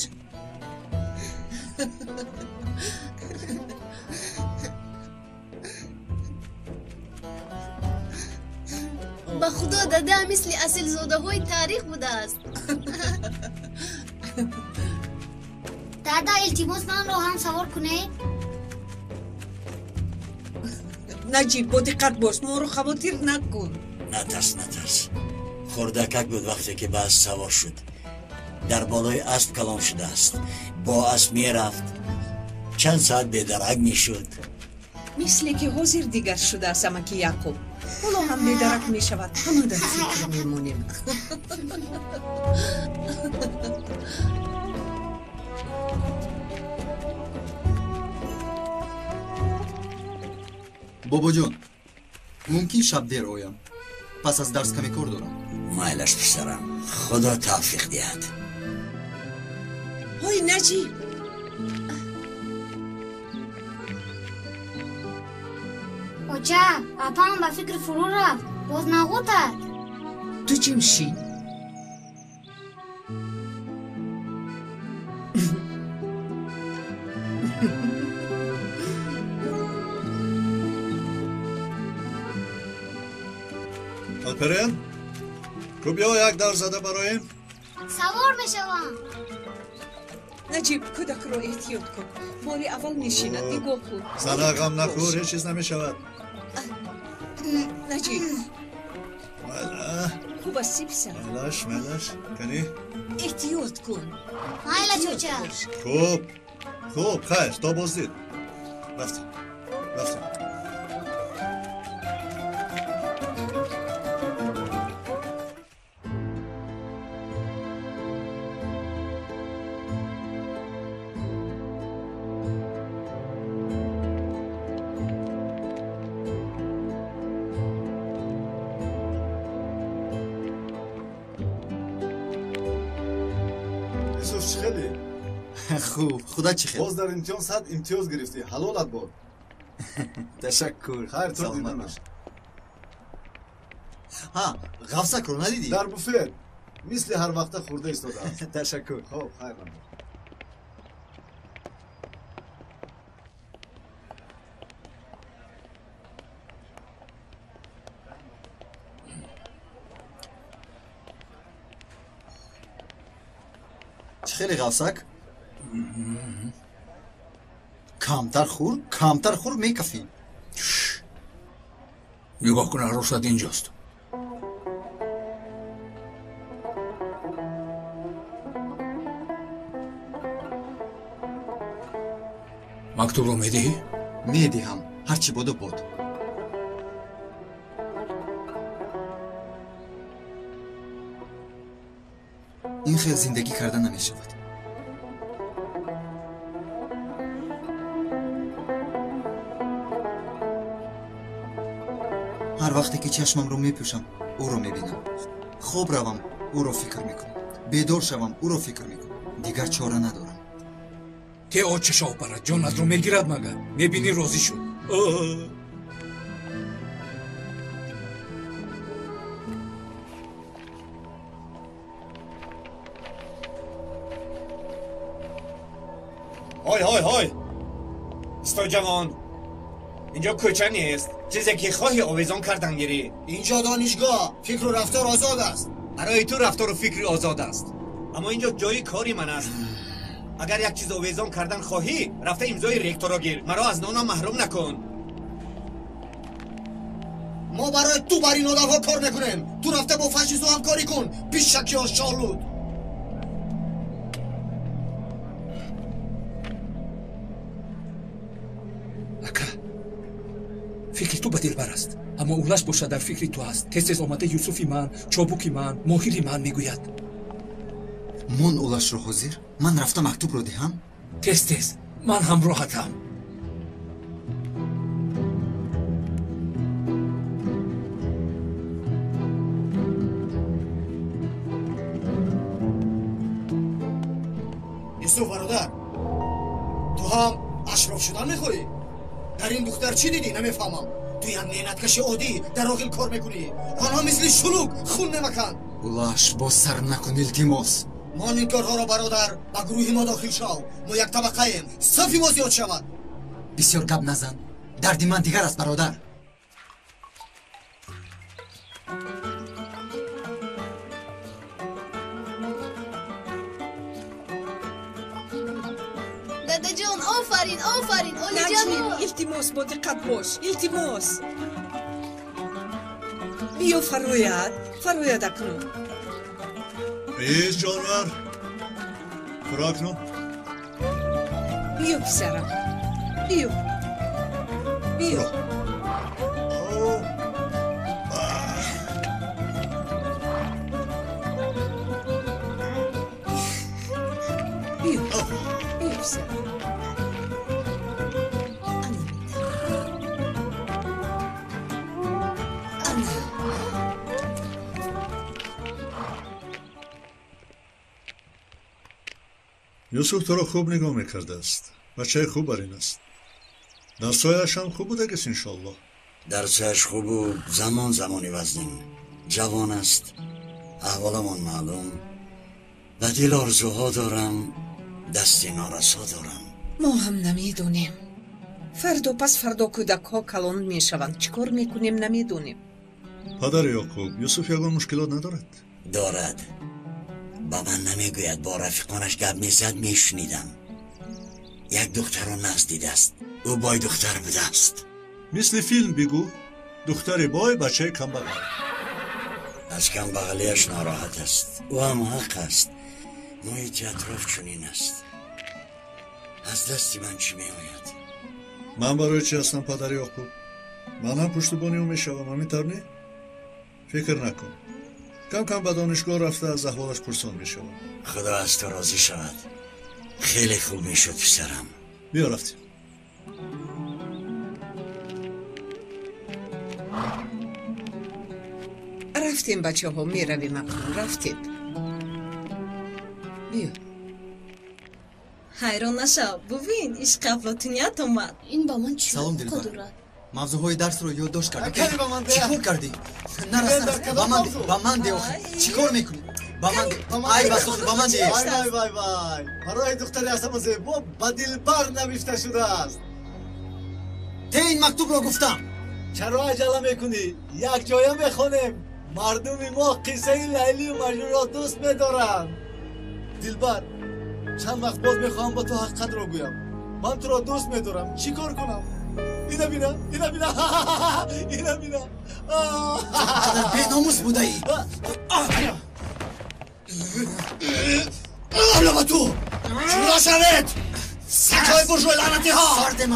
Ба худо дада мисли асилзодаҳои таърих будааст. Дада, илтимос манро ҳам савор кунед. Наҷиб, бо диққат бош, моро хавотир накун. Натарс, натарс. Хурдакак буд вақте ки ба асп савор шуд. Дар болои асп калон шудааст. Бо асп мерафт. Чанд соат бедарак мешуд. Мисле ки ҳозир дигар шудааст амаки Яқуб. Ҳоло ҳам бедарак мешавад, ҳама дар фикр мемонем. Бобоҷон, мумкин шаб дер оям. Пас аз дарс каме кор дорам. Майлаш писарам, худо тавфиқ диҳад. Ҳой Наҷиб! Оча, апам ба фикр фурӯ рафт, боз нағутад. Ту чим шӣ? Алперен, ку биё як дар зада бароем. Савор мешавам. Наҷиб, кӯдакро эҳтиёт кун. Бори аввал мешинад, нигоҳ кун. Зана, ғам нахӯр, ҳеҷ чиз намешавад. Наҷиб. Хуб астӣ, писар? Майлаш, майлаш. Канӣ? Эҳтиёт кун. Майлаш, оча. Хуб, хуб, хайр, то боздид. Рафтем, рафтем. Юсуф, чӣ хеле? Хуб, худо чӣ хел? Боз дар имтиҳон 100 имтиёз гирифтӣ. Ҳалолат бод. Ташаккур. Хайр, то диданаш. Ҳа, ғафсакро надидӣ? Дар буфет мисли ҳар вақта хӯрда истодааст. Ташаккур. Хуб, хайр набод. Чӣ хеле ғафсак? Камтар хӯр, камтар хӯр, мекафӣ. Нигоҳ кун, арӯсат инҷост. Мактубро медиҳӣ? Медиҳам, ҳарчи боду бод. Ин хел зиндагӣ карда намешавад. Ҳар вақте ки чашмамро мепӯшам, ӯро мебинам. Хоб равам, ӯро фикр мекунам. Бедор шавам, ӯро фикр мекунам. Дигар чора надорам. Те отчашо барад, ҷонатро мегирад магар? Мебинӣ, розӣ шуд. Ҳой, ҳой, ҳой! Исто ҷавон! Инҷо кӯча нест. Чизе ки хоҳӣ овезон кардан гирӣ. Инҷо донишгоҳ, фикру рафтор озод аст. Барои ту рафтору фикри озод аст. Аммо инҷо ҷои кори ман аст. Агар як чиз овезон кардан хоҳӣ, рафта имзои ректорро гир. Маро аз нонам маҳрум накун. Мо барои ту бар ин одамҳо кор мекунем. Ту рафта бо фашизу ҳамкорӣ кун. Пишаки ошолуд. Ака, фикри ту ба дилбар аст, аммо улаш бошад дар фикри ту аст. Тез тез омада Юсуфи ман, чобуки ман, моҳири ман мегӯяд. Мон улашро ҳозир? Ман рафта мактубро диҳам? Тез тез, ман ҳамроҳатам. Юсуф бародар, ту ҳам ашроф шудан мехоҳӣ? Дар ин духтар чӣ дидӣ? Намефаҳмам. Ту як меҳнаткаши оддӣ дар роғил кор мекунӣ. Онҳо мисли шулук хун мемаканд. Улаш, боз сар накун, илтимос. Мон ин корҳоро бародар, ба гурӯҳи мо дохил шав. Мо як табақаем, сафи мо зиёд шавад. Бисёр гап назан. Дарди ман дигар аст, бародар. Дадаҷон, офарин, офарин, олиҷаноб. Наҷиб, илтимос, бо диққат бош, илтимос. Биё фарояд, фарояд акнун. Бист ҷонвар, фуро акнун. Биё писарам, биё, биё. Биё, биё писарам. Юсуф туро хуб нигоҳ мекардааст. Бачаи хуб бар ин аст. Дарсҳояш ҳам хуб будагист, иншоаллоҳ. Дарсҳояш хубу замон замони вазнин. Ҷавон аст, аҳволамон маълум. Ба дил орзуҳо дорам, дасти норасо дорам. Мо ҳам намедонем. Фардо пас фардо кӯдакҳо калон мешаванд. Чӣ кор мекунем, намедонем. Падари Ёқуб, Юсуф ягон мушкилот надорад? Дорад. Ба ман намегӯяд, бо рафиқонаш гап мезад, мешунидам. Як духтарро нағз дидааст. Ӯ бой духтар будааст. Мисли филм бигӯ, духтари бой, бачаи камбағал. Аз камбағалиаш нороҳат аст. Ӯ ҳам ҳақ аст. Муҳити атроф чунин аст. Аз дасти ман чӣ меояд? Ман барои чӣ ҳастам, падари Ёқуб? Ман ҳам пуштубони ӯ мешавам, ҳамин тавр не? Фикр накун. Кам кам ба донишгоҳ рафта аз аҳволаш пурсон мешавам. Худо аз ту розӣ шавад. Хеле хуб мешуд, писарам. Биё рафтем. Рафтем, бачаҳо, меравем акнун, рафтем. Биё. Ҳайрон нашав, бубин, ишқи афлотуният омад. Ин ба ман чӣ Салом, алоқа Дилбар. дорад? Мавзӯъҳои дарсро ёддошт кардӣ? Кани ба ман Чӣ кор кардӣ? Нарас, нарас. Ба ман де, ба ман де охир. Чӣ кор мекунӣ? Ба ман де. Ай басоз, ба ман де. Вай, вай, вай, вай. Барои духтари аз ҳама зебо ба Дилбар навишта шудааст. Те ин мактубро гуфтам. Чаро аҷала мекунӣ? Якҷоя мехонем. Мардуми мо қиссаи Лайлию Маҷнунро дӯст медоранд. Дилбар, чанд вақт боз мехоҳам ба ту ҳақиқатро гӯям. Ман туро дӯст медорам. Чӣ кор кунам? Ина бина, ина бина, ина бина. Қадар беномус будаӣ. Ҳамла ба ту! Ҷудо шавед! Сагҳои буржуи лаънатиҳо!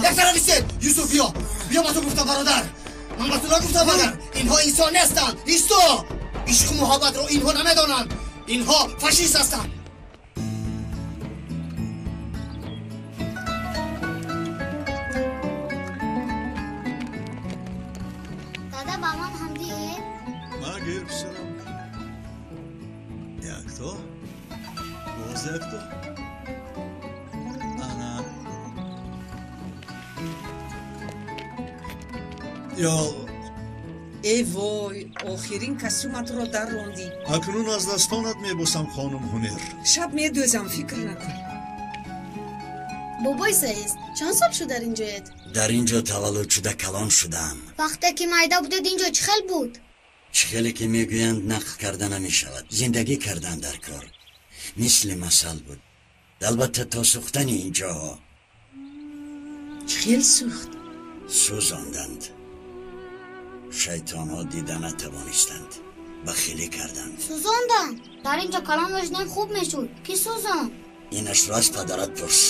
Як тараф истед! Юсуф, биё! Биё, ба ту гуфтам, бародар! Ман ба ту нагуфтам, магар! Инҳо инсон нестанд! Исто! Ишқу муҳаббатро инҳо намедонанд! Инҳо фашист ҳастанд! Дада, ба ман ҳам диҳед. Ма гир, писарам. Якто, боз якто. Ана. Ё Э вой, охирин костюматро даррондӣ. Акнун аз дастонат мебусам, хонум Ҳунер. Шаб медӯзам, фикр накун. Бобои Саид, чанд сол шуд дар инҷоед? Дар ин ҷо таваллуд шуда калон шудаам. Вақте ки майда будед, инҷо чӣ хел буд? Чӣ хеле ки мегӯянд, нақл карда намешавад. Зиндагӣ кардан дар кор. Мисли масал буд. Албатта то сӯхтани ин ҷоҳо. Чӣ хел сӯхт? Сӯзонданд. Шайтонҳо дида натавонистанд. Бахилӣ карданд. Сӯзонданд? Дар инҷо калон мешудем, хуб мешуд. Кӣ сӯзонд? Инашро аз падарат пурс.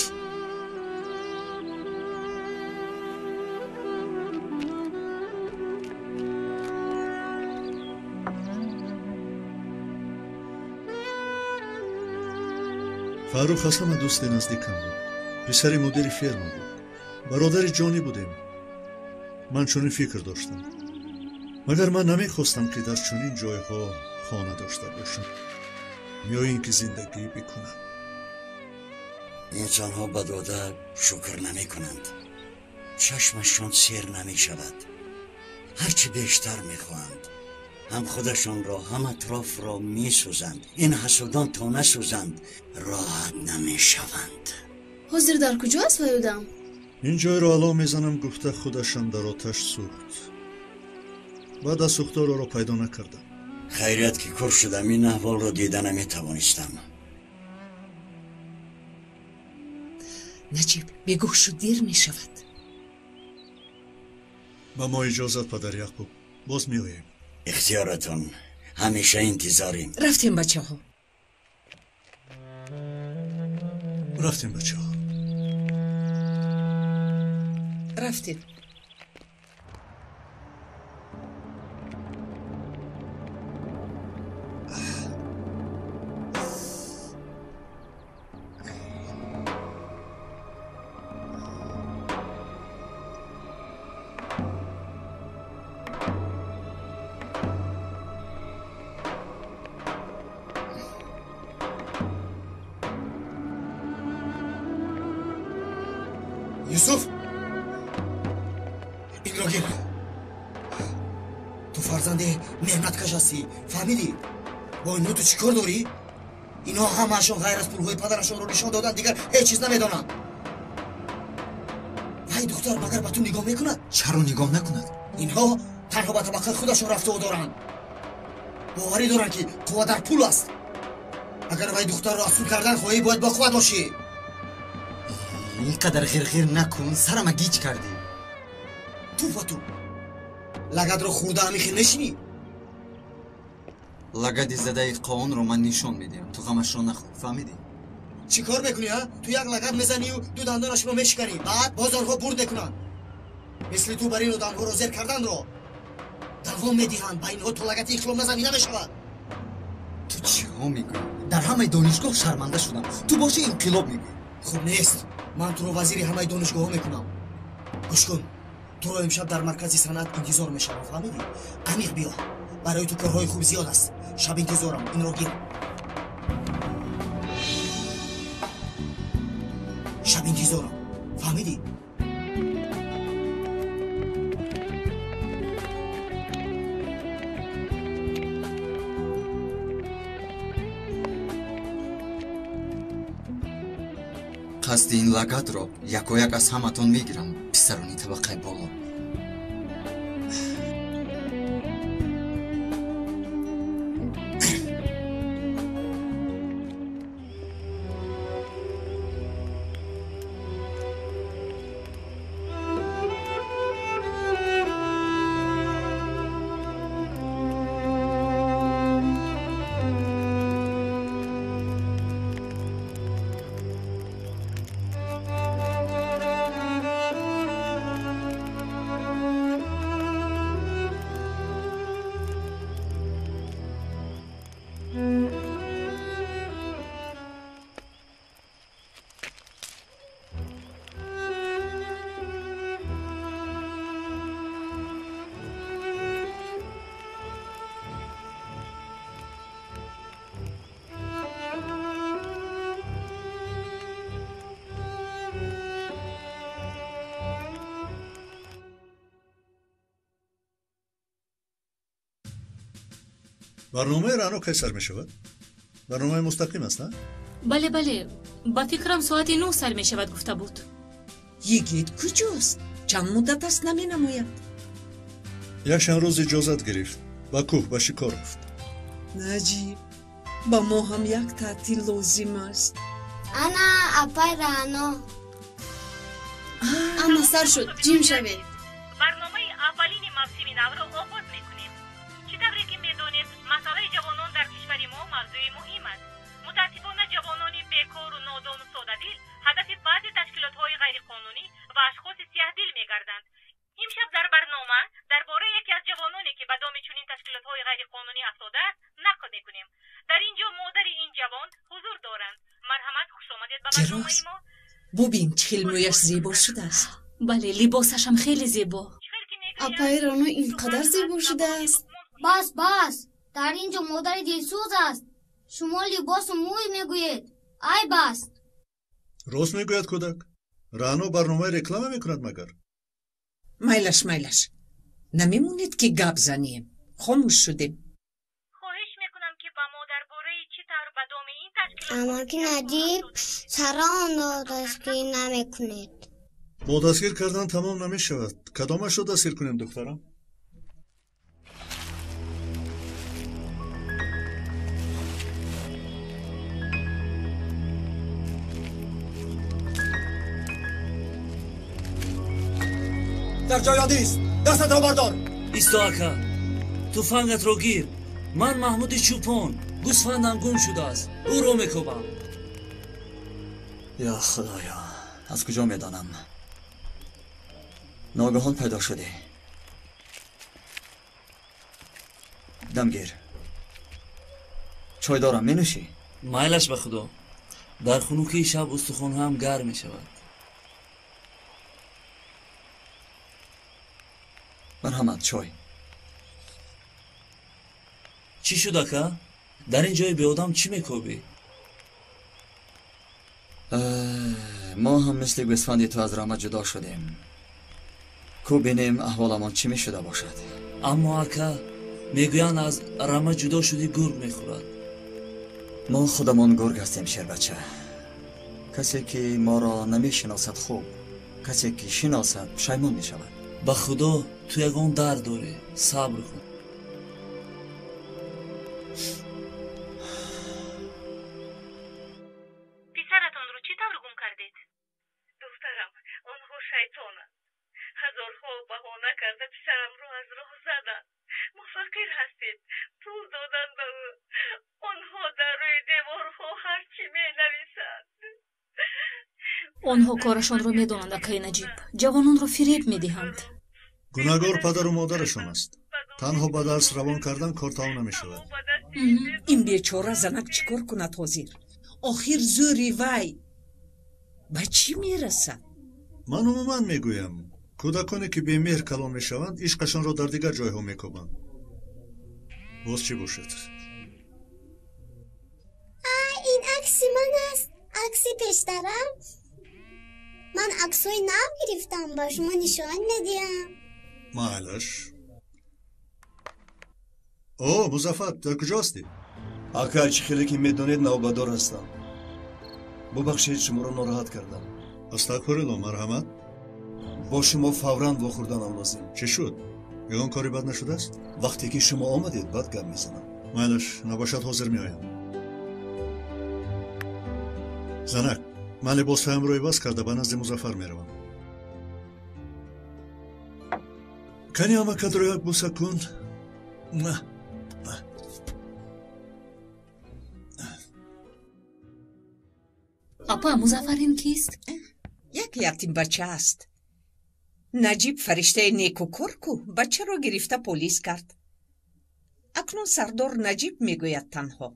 Фаррух аз ҳама дӯсти наздикам буд. Писари мудири ферма буд. Бародари ҷонӣ будем. Ман чунин фикр доштам. Магар ман намехостам, ки дар чунин ҷойҳо хона дошта бошам ё ин ки зиндагӣ бикунам. Инсонҳо ба дода шукр намекунанд. Чашмашон сер намешавад. Ҳарчи бештар мехоҳанд. Ҳам худашонро, ҳам атрофро месӯзанд. Ин ҳасудон то насӯзанд, роҳат намешаванд. Ҳозир дар куҷо аст вай одам? Ин ҷойро ало мезанам гуфта, худашам дар оташ сӯхт. Баъд аз сӯхтор ӯро пайдо накардам. Хайрият ки кур шудам, ин аҳволро дида наметавонистам. Наҷиб, бегоҳ шуд, дер мешавад. Ба мо иҷозат, падар Яқуб, боз меоем. Ихтиёратон, ҳамеша интизорем. Рафтем, бачаҳо. Рафтем, бачаҳо. Рафтем. Юсуф, инро гир. Ту фарзанди меҳнаткаш ҳастӣ, фаҳмидӣ? Бо инҳо ту чӣ кор дорӣ? Инҳо ҳамаашон ғайр аз пулҳои падарашонро нишон додан дигар ҳеҷ чиз намедонанд. Вай духтар магар ба ту нигоҳ мекунад? Чаро нигоҳ накунад? Инҳо танҳо ба табақаи худашон рафту доранд. Боварӣ доранд, ки қувва дар пул аст. Агар вай духтарро аз суд кардан хоҳӣ, бояд бо қувват бошӣ. Ин қадар ғирғир накун, сарама гиҷ кардӣ. Туфа ту лагадро хӯрда ҳамин хел мешинӣ? Лагади задаи қоонро ман нишон медиҳам, ту ғамашро нахӯр, фаҳмидӣ? Чӣ кор мекунӣ, а? Ту як лагад мезанию ду дандонашро мешиканӣ, баъд боз онҳо бурд мекунанд. Мисли ту бар ин одамҳоро зер карданро давом медиҳанд. Ба инҳо то лагати ихлом назанӣ намешавад. Ту чиҳо мегӯӣ? Дар ҳамаи донишгоҳ шарманда шудам, ту боши инқилоб мегӯӣ. Хуб нест, ман туро вазири ҳамаи донишгоҳҳо мекунам. Гӯш кун, туро имшаб дар маркази санъат интизор мешавам, фаҳмидӣ? Амиқ биё, барои ту корҳои хуб зиёд аст. Шаб интизорам, инро гир. Шаб интизорам, фаҳмидӣ? Қасди ин лагатро якояк аз ҳаматон мегирам, писарони табақаи боло. Барномаи Раъно кай сар мешавад? Барномаи мустақим аст, на? Бале, бале, ба фикрам соати 9 сар мешавад, гуфта буд. Йигит куҷост? Чанд муддат аст наменамояд. Якчанд рӯз иҷозат гирифт, ба кӯҳ ба шикор рафт. Наҷиб, ба мо ҳам як таътил лозим аст. Ана апай Раъно. Ана сар шуд, ҷим шавед. Барномаи аввалини мавсими навро оғоз мекунем. Чӣ тавре ки медонед, масъалаи ҷавонон дар кишвари мо мавзӯи муҳим аст. Мутаассифона, ҷавонони бекору нодону содадил ҳадафи баъзе ташкилотҳои ғайриқонунӣ ва ашхоси сиёҳдил мегарданд. Имшаб дар барнома дар бораи яке аз ҷавононе, ки ба доми чунин ташкилотҳои ғайриқонунӣ афтодааст, нақл мекунем. Дар ин ҷо модари ин ҷавон ҳузур доранд. Марҳамат, хушомадед ба барномаи мо. Бубин, чӣ хел мӯяш зебо шудааст. Бале, либосашам хеле зебо. Апаи Раъно ин қадар зебо шудааст. Бас, бас, дар ин ҷо модари дилсӯз аст. Шумо либосу мӯй мегӯед, айб аст. Рост мегӯяд кӯдак. Раъно барномаи реклама мекунад магар? Майлаш, майлаш, намемонед ки гап занем. Хомӯш шудем. Хоҳиш мекунам, ки ба мо дар бораи чӣ тавр ба доми ин ташкилот Амаки Наҷиб, чаро онро дастгир намекунед? Бо дастгир кардан тамом намешавад. Кадомашро дастгир кунем, духтарам? Дар ҷой ист, дастатро бардор. Исто ака, туфангатро гир. Ман Маҳмуди Чӯпон, гӯсфандам гум шудааст, ӯро мекобам. Ё Худоё, аз куҷо медонам? Ногаҳон пайдо шудӣ. Дамгир, чой дорам, менӯшӣ? Майлаш ба Худо. Дар хунукии шаб устухонҳоям гарм мешавад. Марҳамат, чой. Чӣ шуд, ака? Дар ин ҷои беодам чӣ мекобӣ? Мо ҳам мисли гӯсфанди ту аз рама ҷудо шудем. Ку бинем аҳволамон чӣ мешуда бошад. Аммо ака, мегӯянд аз рама ҷудо шудӣ гург мехӯрад. Мо худамон гург ҳастем, шербача. Касе ки моро намешиносад хуб, касе ки шиносад пушаймон мешавад. Ба Худо, ту ягон дард дорӣ, сабр кун. Писаратонро чӣ тавр гум кардед? Духтарам, онҳо шайтонанд. Ҳазорҳо баҳона карда писарамро аз роҳ заданд. Мо фақир ҳастем, пул додан ба ӯ. Онҳо дар рӯи деворҳо ҳар чӣ менависанд. Онҳо корашонро медонанд, акаи Наҷиб. Ҷавононро фиреб медиҳанд. Гунаҳгор падару модарашон аст. Танҳо ба дарс равон кардан кор тамом намешавад. Ин бечора занак чӣ кор кунад ҳозир? Охир зӯри вай ба чӣ мерасад? Ман умуман мегӯям, кӯдаконе ки бемеҳр калон мешаванд, ишқашонро дар дигар ҷойҳо мекобанд. Боз чӣ бошад? Ин акси ман аст, акси пештарам. Ман аксҳои нав гирифтам, ба шумо нишон медиҳам. Майлаш. О, Музаффар, дар куҷо ҳастӣ? Ака, чӣ хеле ки медонед, навбатдор ҳастам. Бубахшед, шуморо нороҳат кардам. Астағфирулло, марҳамат. Бо шумо фавран вохӯрданам лозим. Чӣ шуд? Ягон кори бад нашудааст? Вақте ки шумо омадед, баъд гап мезанам. Майлаш, набошад ҳозир меоям. Занак, ман либосҳоямро иваз карда ба назди Музаффар меравам. Кани амакатро як бӯса кун. Апа, Музаффар ин кист? Як ятимбача аст. Наҷиб фариштаи некукор ку бачаро гирифта полис кард. Акнун сардор Наҷиб мегӯяд танҳо.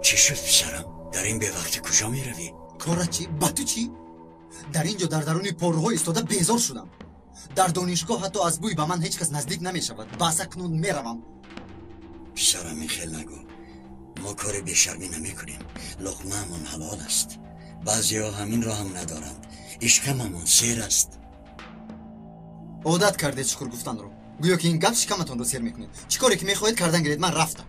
Чӣ шуд, писарам? Дар ин бевақти куҷо меравӣ? Кора чӣ? Ба ту чӣ? Дар ин ҷо дар даруни порӯҳо истода безор шудам. Дар донишгоҳ ҳатто аз бӯй ба ман ҳеҷ кас наздик намешавад. Бас, акнун меравам. Писарам, ин хел нагӯ. Мо кори бешармӣ намекунем. Луқмаамон ҳалол аст. Баъзеҳо ҳаминро ҳам надоранд. Ишкамамон сер аст. Одат кардед шукр гуфтанро. Гӯё ки ин гап шикаматонро сер мекунед. Чӣ коре ки мехоҳед кардан гиред, ман рафтам.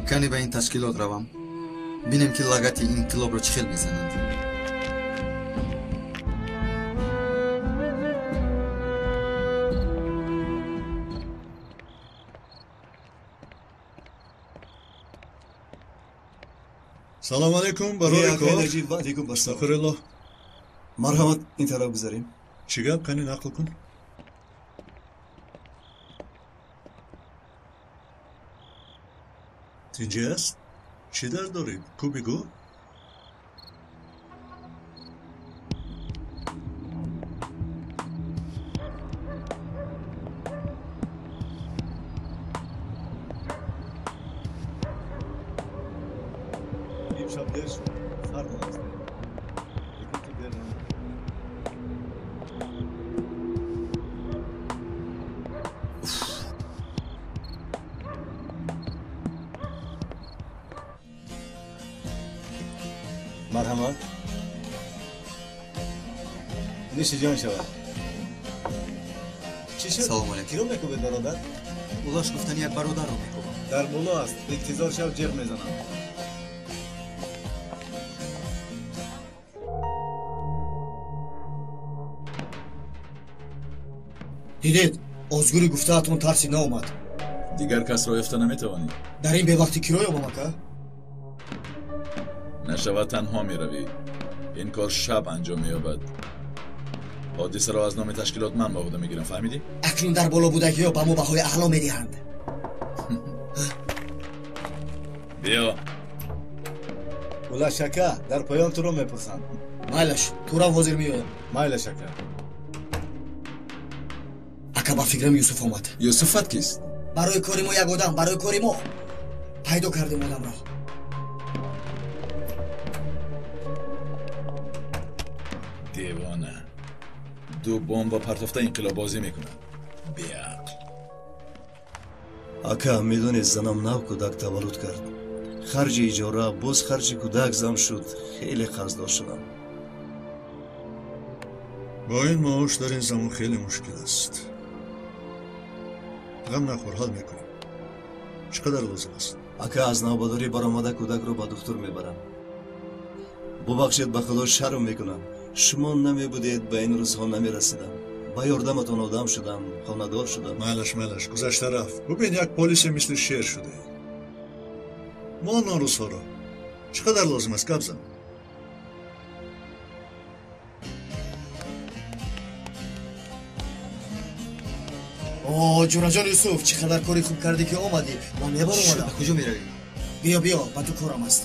Кане ба ин ташкилот равам, бинем ки лагати инқилобро чӣ хел мезананд. Салом алейкум, барои кор. Наҷиб, ва алейкум ассалом. Астағфируллоҳ. Марҳамат, ин тараф гузарем. Чӣ гап? Кани нақл кун. Тинҷӣ аст? Чӣ дард дорӣ? Ку бигӯ. Имшаб дер шуд, фардо ҳастем. Лекин ту дер намекунӣ. Марҳамат. Ниши ҷон шавад. Чӣ шуд? Салом алейкум. Киро мекӯбед, бародар? Улаш гуфтани як бародарро мекӯбам. Дар боло аст. Интизор шав, ҷеғ мезанам. Дидед, озгури гуфтаатон тарси наомад. Дигар касро ёфта наметавонӣ. Дар ин бевақти киро ёбам, ака? Нашавад танҳо меравӣ. Ин кор шаб анҷом меёбад. Ҳодисаро аз номи ташкилот ман ба уҳда мегирам, фаҳмидӣ? Акнун дар боло будагиҳо ба мо баҳои аъло медиҳанд. Биё. Улаш ака, дар поён туро мепурсанд. Майлаш, турав ҳозир меоям. Майлаш ака. Ака, ба фикрам Юсуф омад. Юсуфат кист? Барои кори мо як одам, барои кори мо пайдо кардем одамро. Девона. Ду бомба партофта инқилоббозӣ мекунад. Беақл. Ака, медонед, занам нав кӯдак таваллуд кард. Харҷи иҷора, боз харҷи кӯдак зам шуд. Хеле қарздор шудам. Бо ин маош дар ин замон хеле мушкил аст. Ғам нахӯр, ҳал мекунем. Чӣ қадар лозим аст? Ака, аз навбадорӣ баромада кӯдакро ба духтур мебарам. Бубахшед, ба худо шарм мекунам. Шумо намебудед, ба ин рӯзҳо намерасидам. Ба ёрдаматон одам шудам, хонадор шудам. Майлаш, майлаш, гузашта рафт. Бубин, як полисе мисли шер шуда. Мон он рӯзҳоро. Чӣ қадар лозим аст? Гап зан. О, ҷураҷон Юсуф, чӣ қадар кори хуб кардӣ, ки омадӣ. Ман мебаромадам. Ба куҷо меравем? Биё, биё, ба ту корам аст.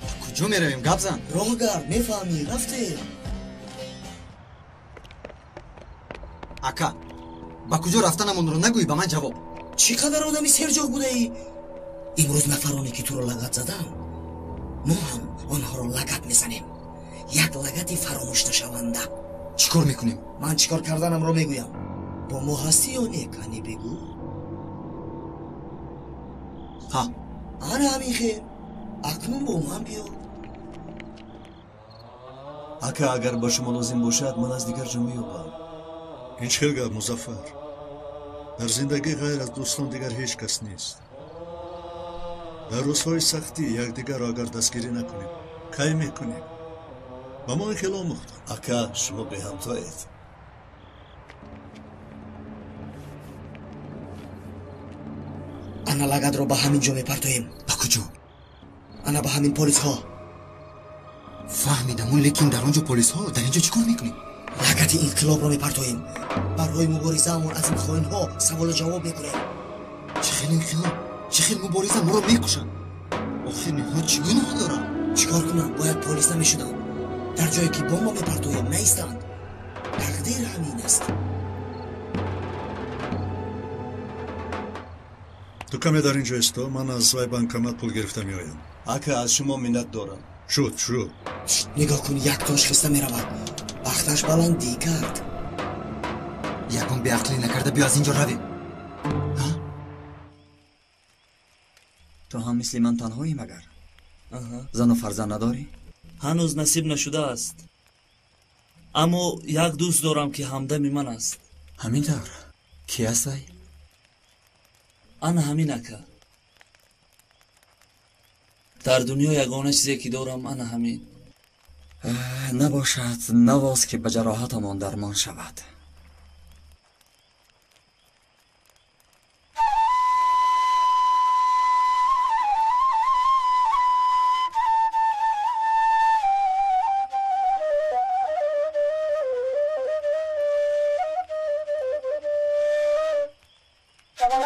Ба куҷо меравем? Гап зан. Роҳ гард, мефаҳмӣ, рафтем. Ака, ба куҷо рафтанамонро нагӯй, ба ман ҷавоб. Чӣ қадар одами серҷоғ будаӣ? Имрӯз нафароне, ки туро лагат заданд, мо ҳам онҳоро лагат мезанем. Як лагати фаромӯшнашаванда. Чӣ кор мекунем? Ман чӣ кор карданамро мегӯям. Бо мо ҳастӣ ё не, кани бигӯ. Ҳа. Ана ҳамин хел. Акнун бо ман биё. Ака, агар ба шумо лозим бошад, ман аз дигар ҷо меёбам. Ин чӣ хел гап, Музаффар? Дар зиндагӣ ғайр аз дӯстон дигар ҳеҷ кас нест. Дар рӯзҳои сахтӣ якдигарро агар дастгирӣ накунем, кай мекунем? Ба мо ин хел омӯхтанд. Ака, шумо беҳамтоед. Ана лагадро ба ҳамин ҷо мепартоем. Ба куҷо? Ана ба ҳамин полисҳо. Фаҳмидам, лекин дар он ҷо полисҳо, дар ин ҷо чӣ кор мекунем? Лагати инқилобро мепартоем. Барои муборизаамон аз ин хоинҳо саволу ҷавоб мекунем. Чӣ хел инқилоб? Чӣ хел мубориза? Моро мекушанд. Охир инҳо чӣ гуноҳ доранд? Чӣ кор кунам? Бояд полис намешудам. Дар ҷое ки бомба мепартоем наистанд. Тақдир ҳамин аст. Ту каме дар ин ҷо исто, ман аз вай банкомат пул гирифта меоям. Ака, аз шумо миннат дорам. Шуд, шуд. Нигоҳ кун, як тош хиста меравад. Бахташ баландӣ кард. Ягон беақлӣ накарда биё аз ин ҷо равем. Ту ҳам мисли ман танҳоӣ магар? Зану фарзанд надорӣ? Ҳанӯз насиб нашудааст. Аммо як дӯст дорам, ки ҳамдами ман аст. Ҳамин тавр? Кӣ аст вай? Ана ҳамин, ака. Дар дунё ягона чизе ки дорам, ана ҳамин. Набошад, навоз, ки ба ҷароҳатамон дармон шавад. Чӣ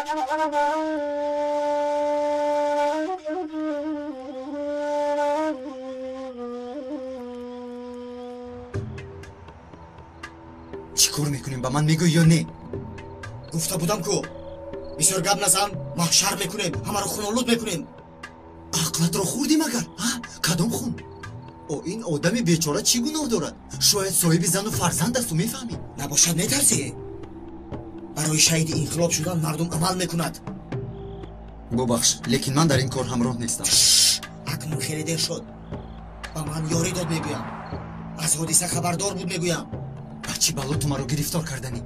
кор мекунем, ба ман мегӯй ё не? Гуфта будам ку, бисёр гап назан, маҳшар мекунем, ҳамаро хунолуд мекунем. Ақлатро хӯрдӣ магар? Кадом хун? О, ин одами бечора чӣ гуноҳ дорад? Шояд соҳиби зану фарзанд асту, мефаҳмӣ? Набошад, метарсӣ? Барои шаҳиди инқилоб шудан мардум амал мекунад. Бубахш, лекин ман дар ин кор ҳамроҳ нестам. Акнун хеле дер шуд. Ба ман ёрӣ дод мегӯям. Аз ҳодиса хабардор буд мегӯям. Ба чӣ бало ту маро гирифтор карданӣ?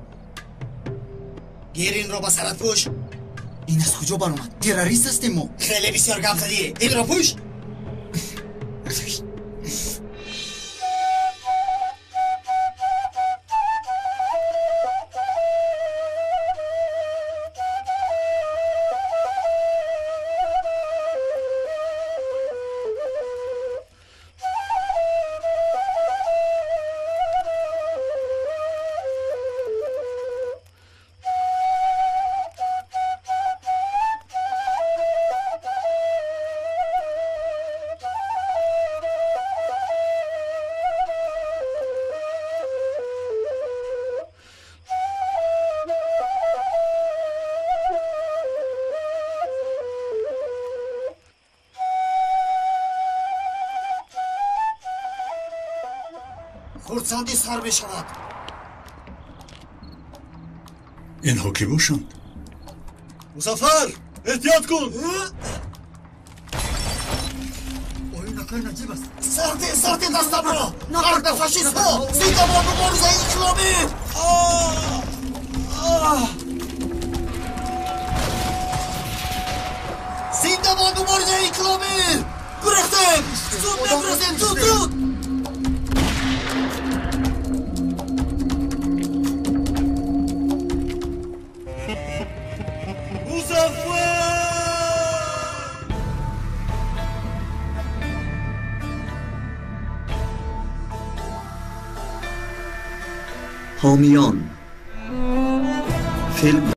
Гир инро ба сарат пӯш. Ин аз куҷо баромад? Террорист ҳастем мо. Хеле бисёр гап задӣ. Инро пӯш. Хурсандӣ сар мешавад. Инҳо кӣ бошанд? Музаффар, эҳтиёт кун! Оин акай наҷиб аст. Сарте, сарте дастамро! Марг ба фашистҳо! Зинда бод муборизаи инқилобӣ! Зинда бод муборизаи инқилобӣ! Гурехтем! Зуд мегурезем! Зуд, зуд! ҳомиён филм.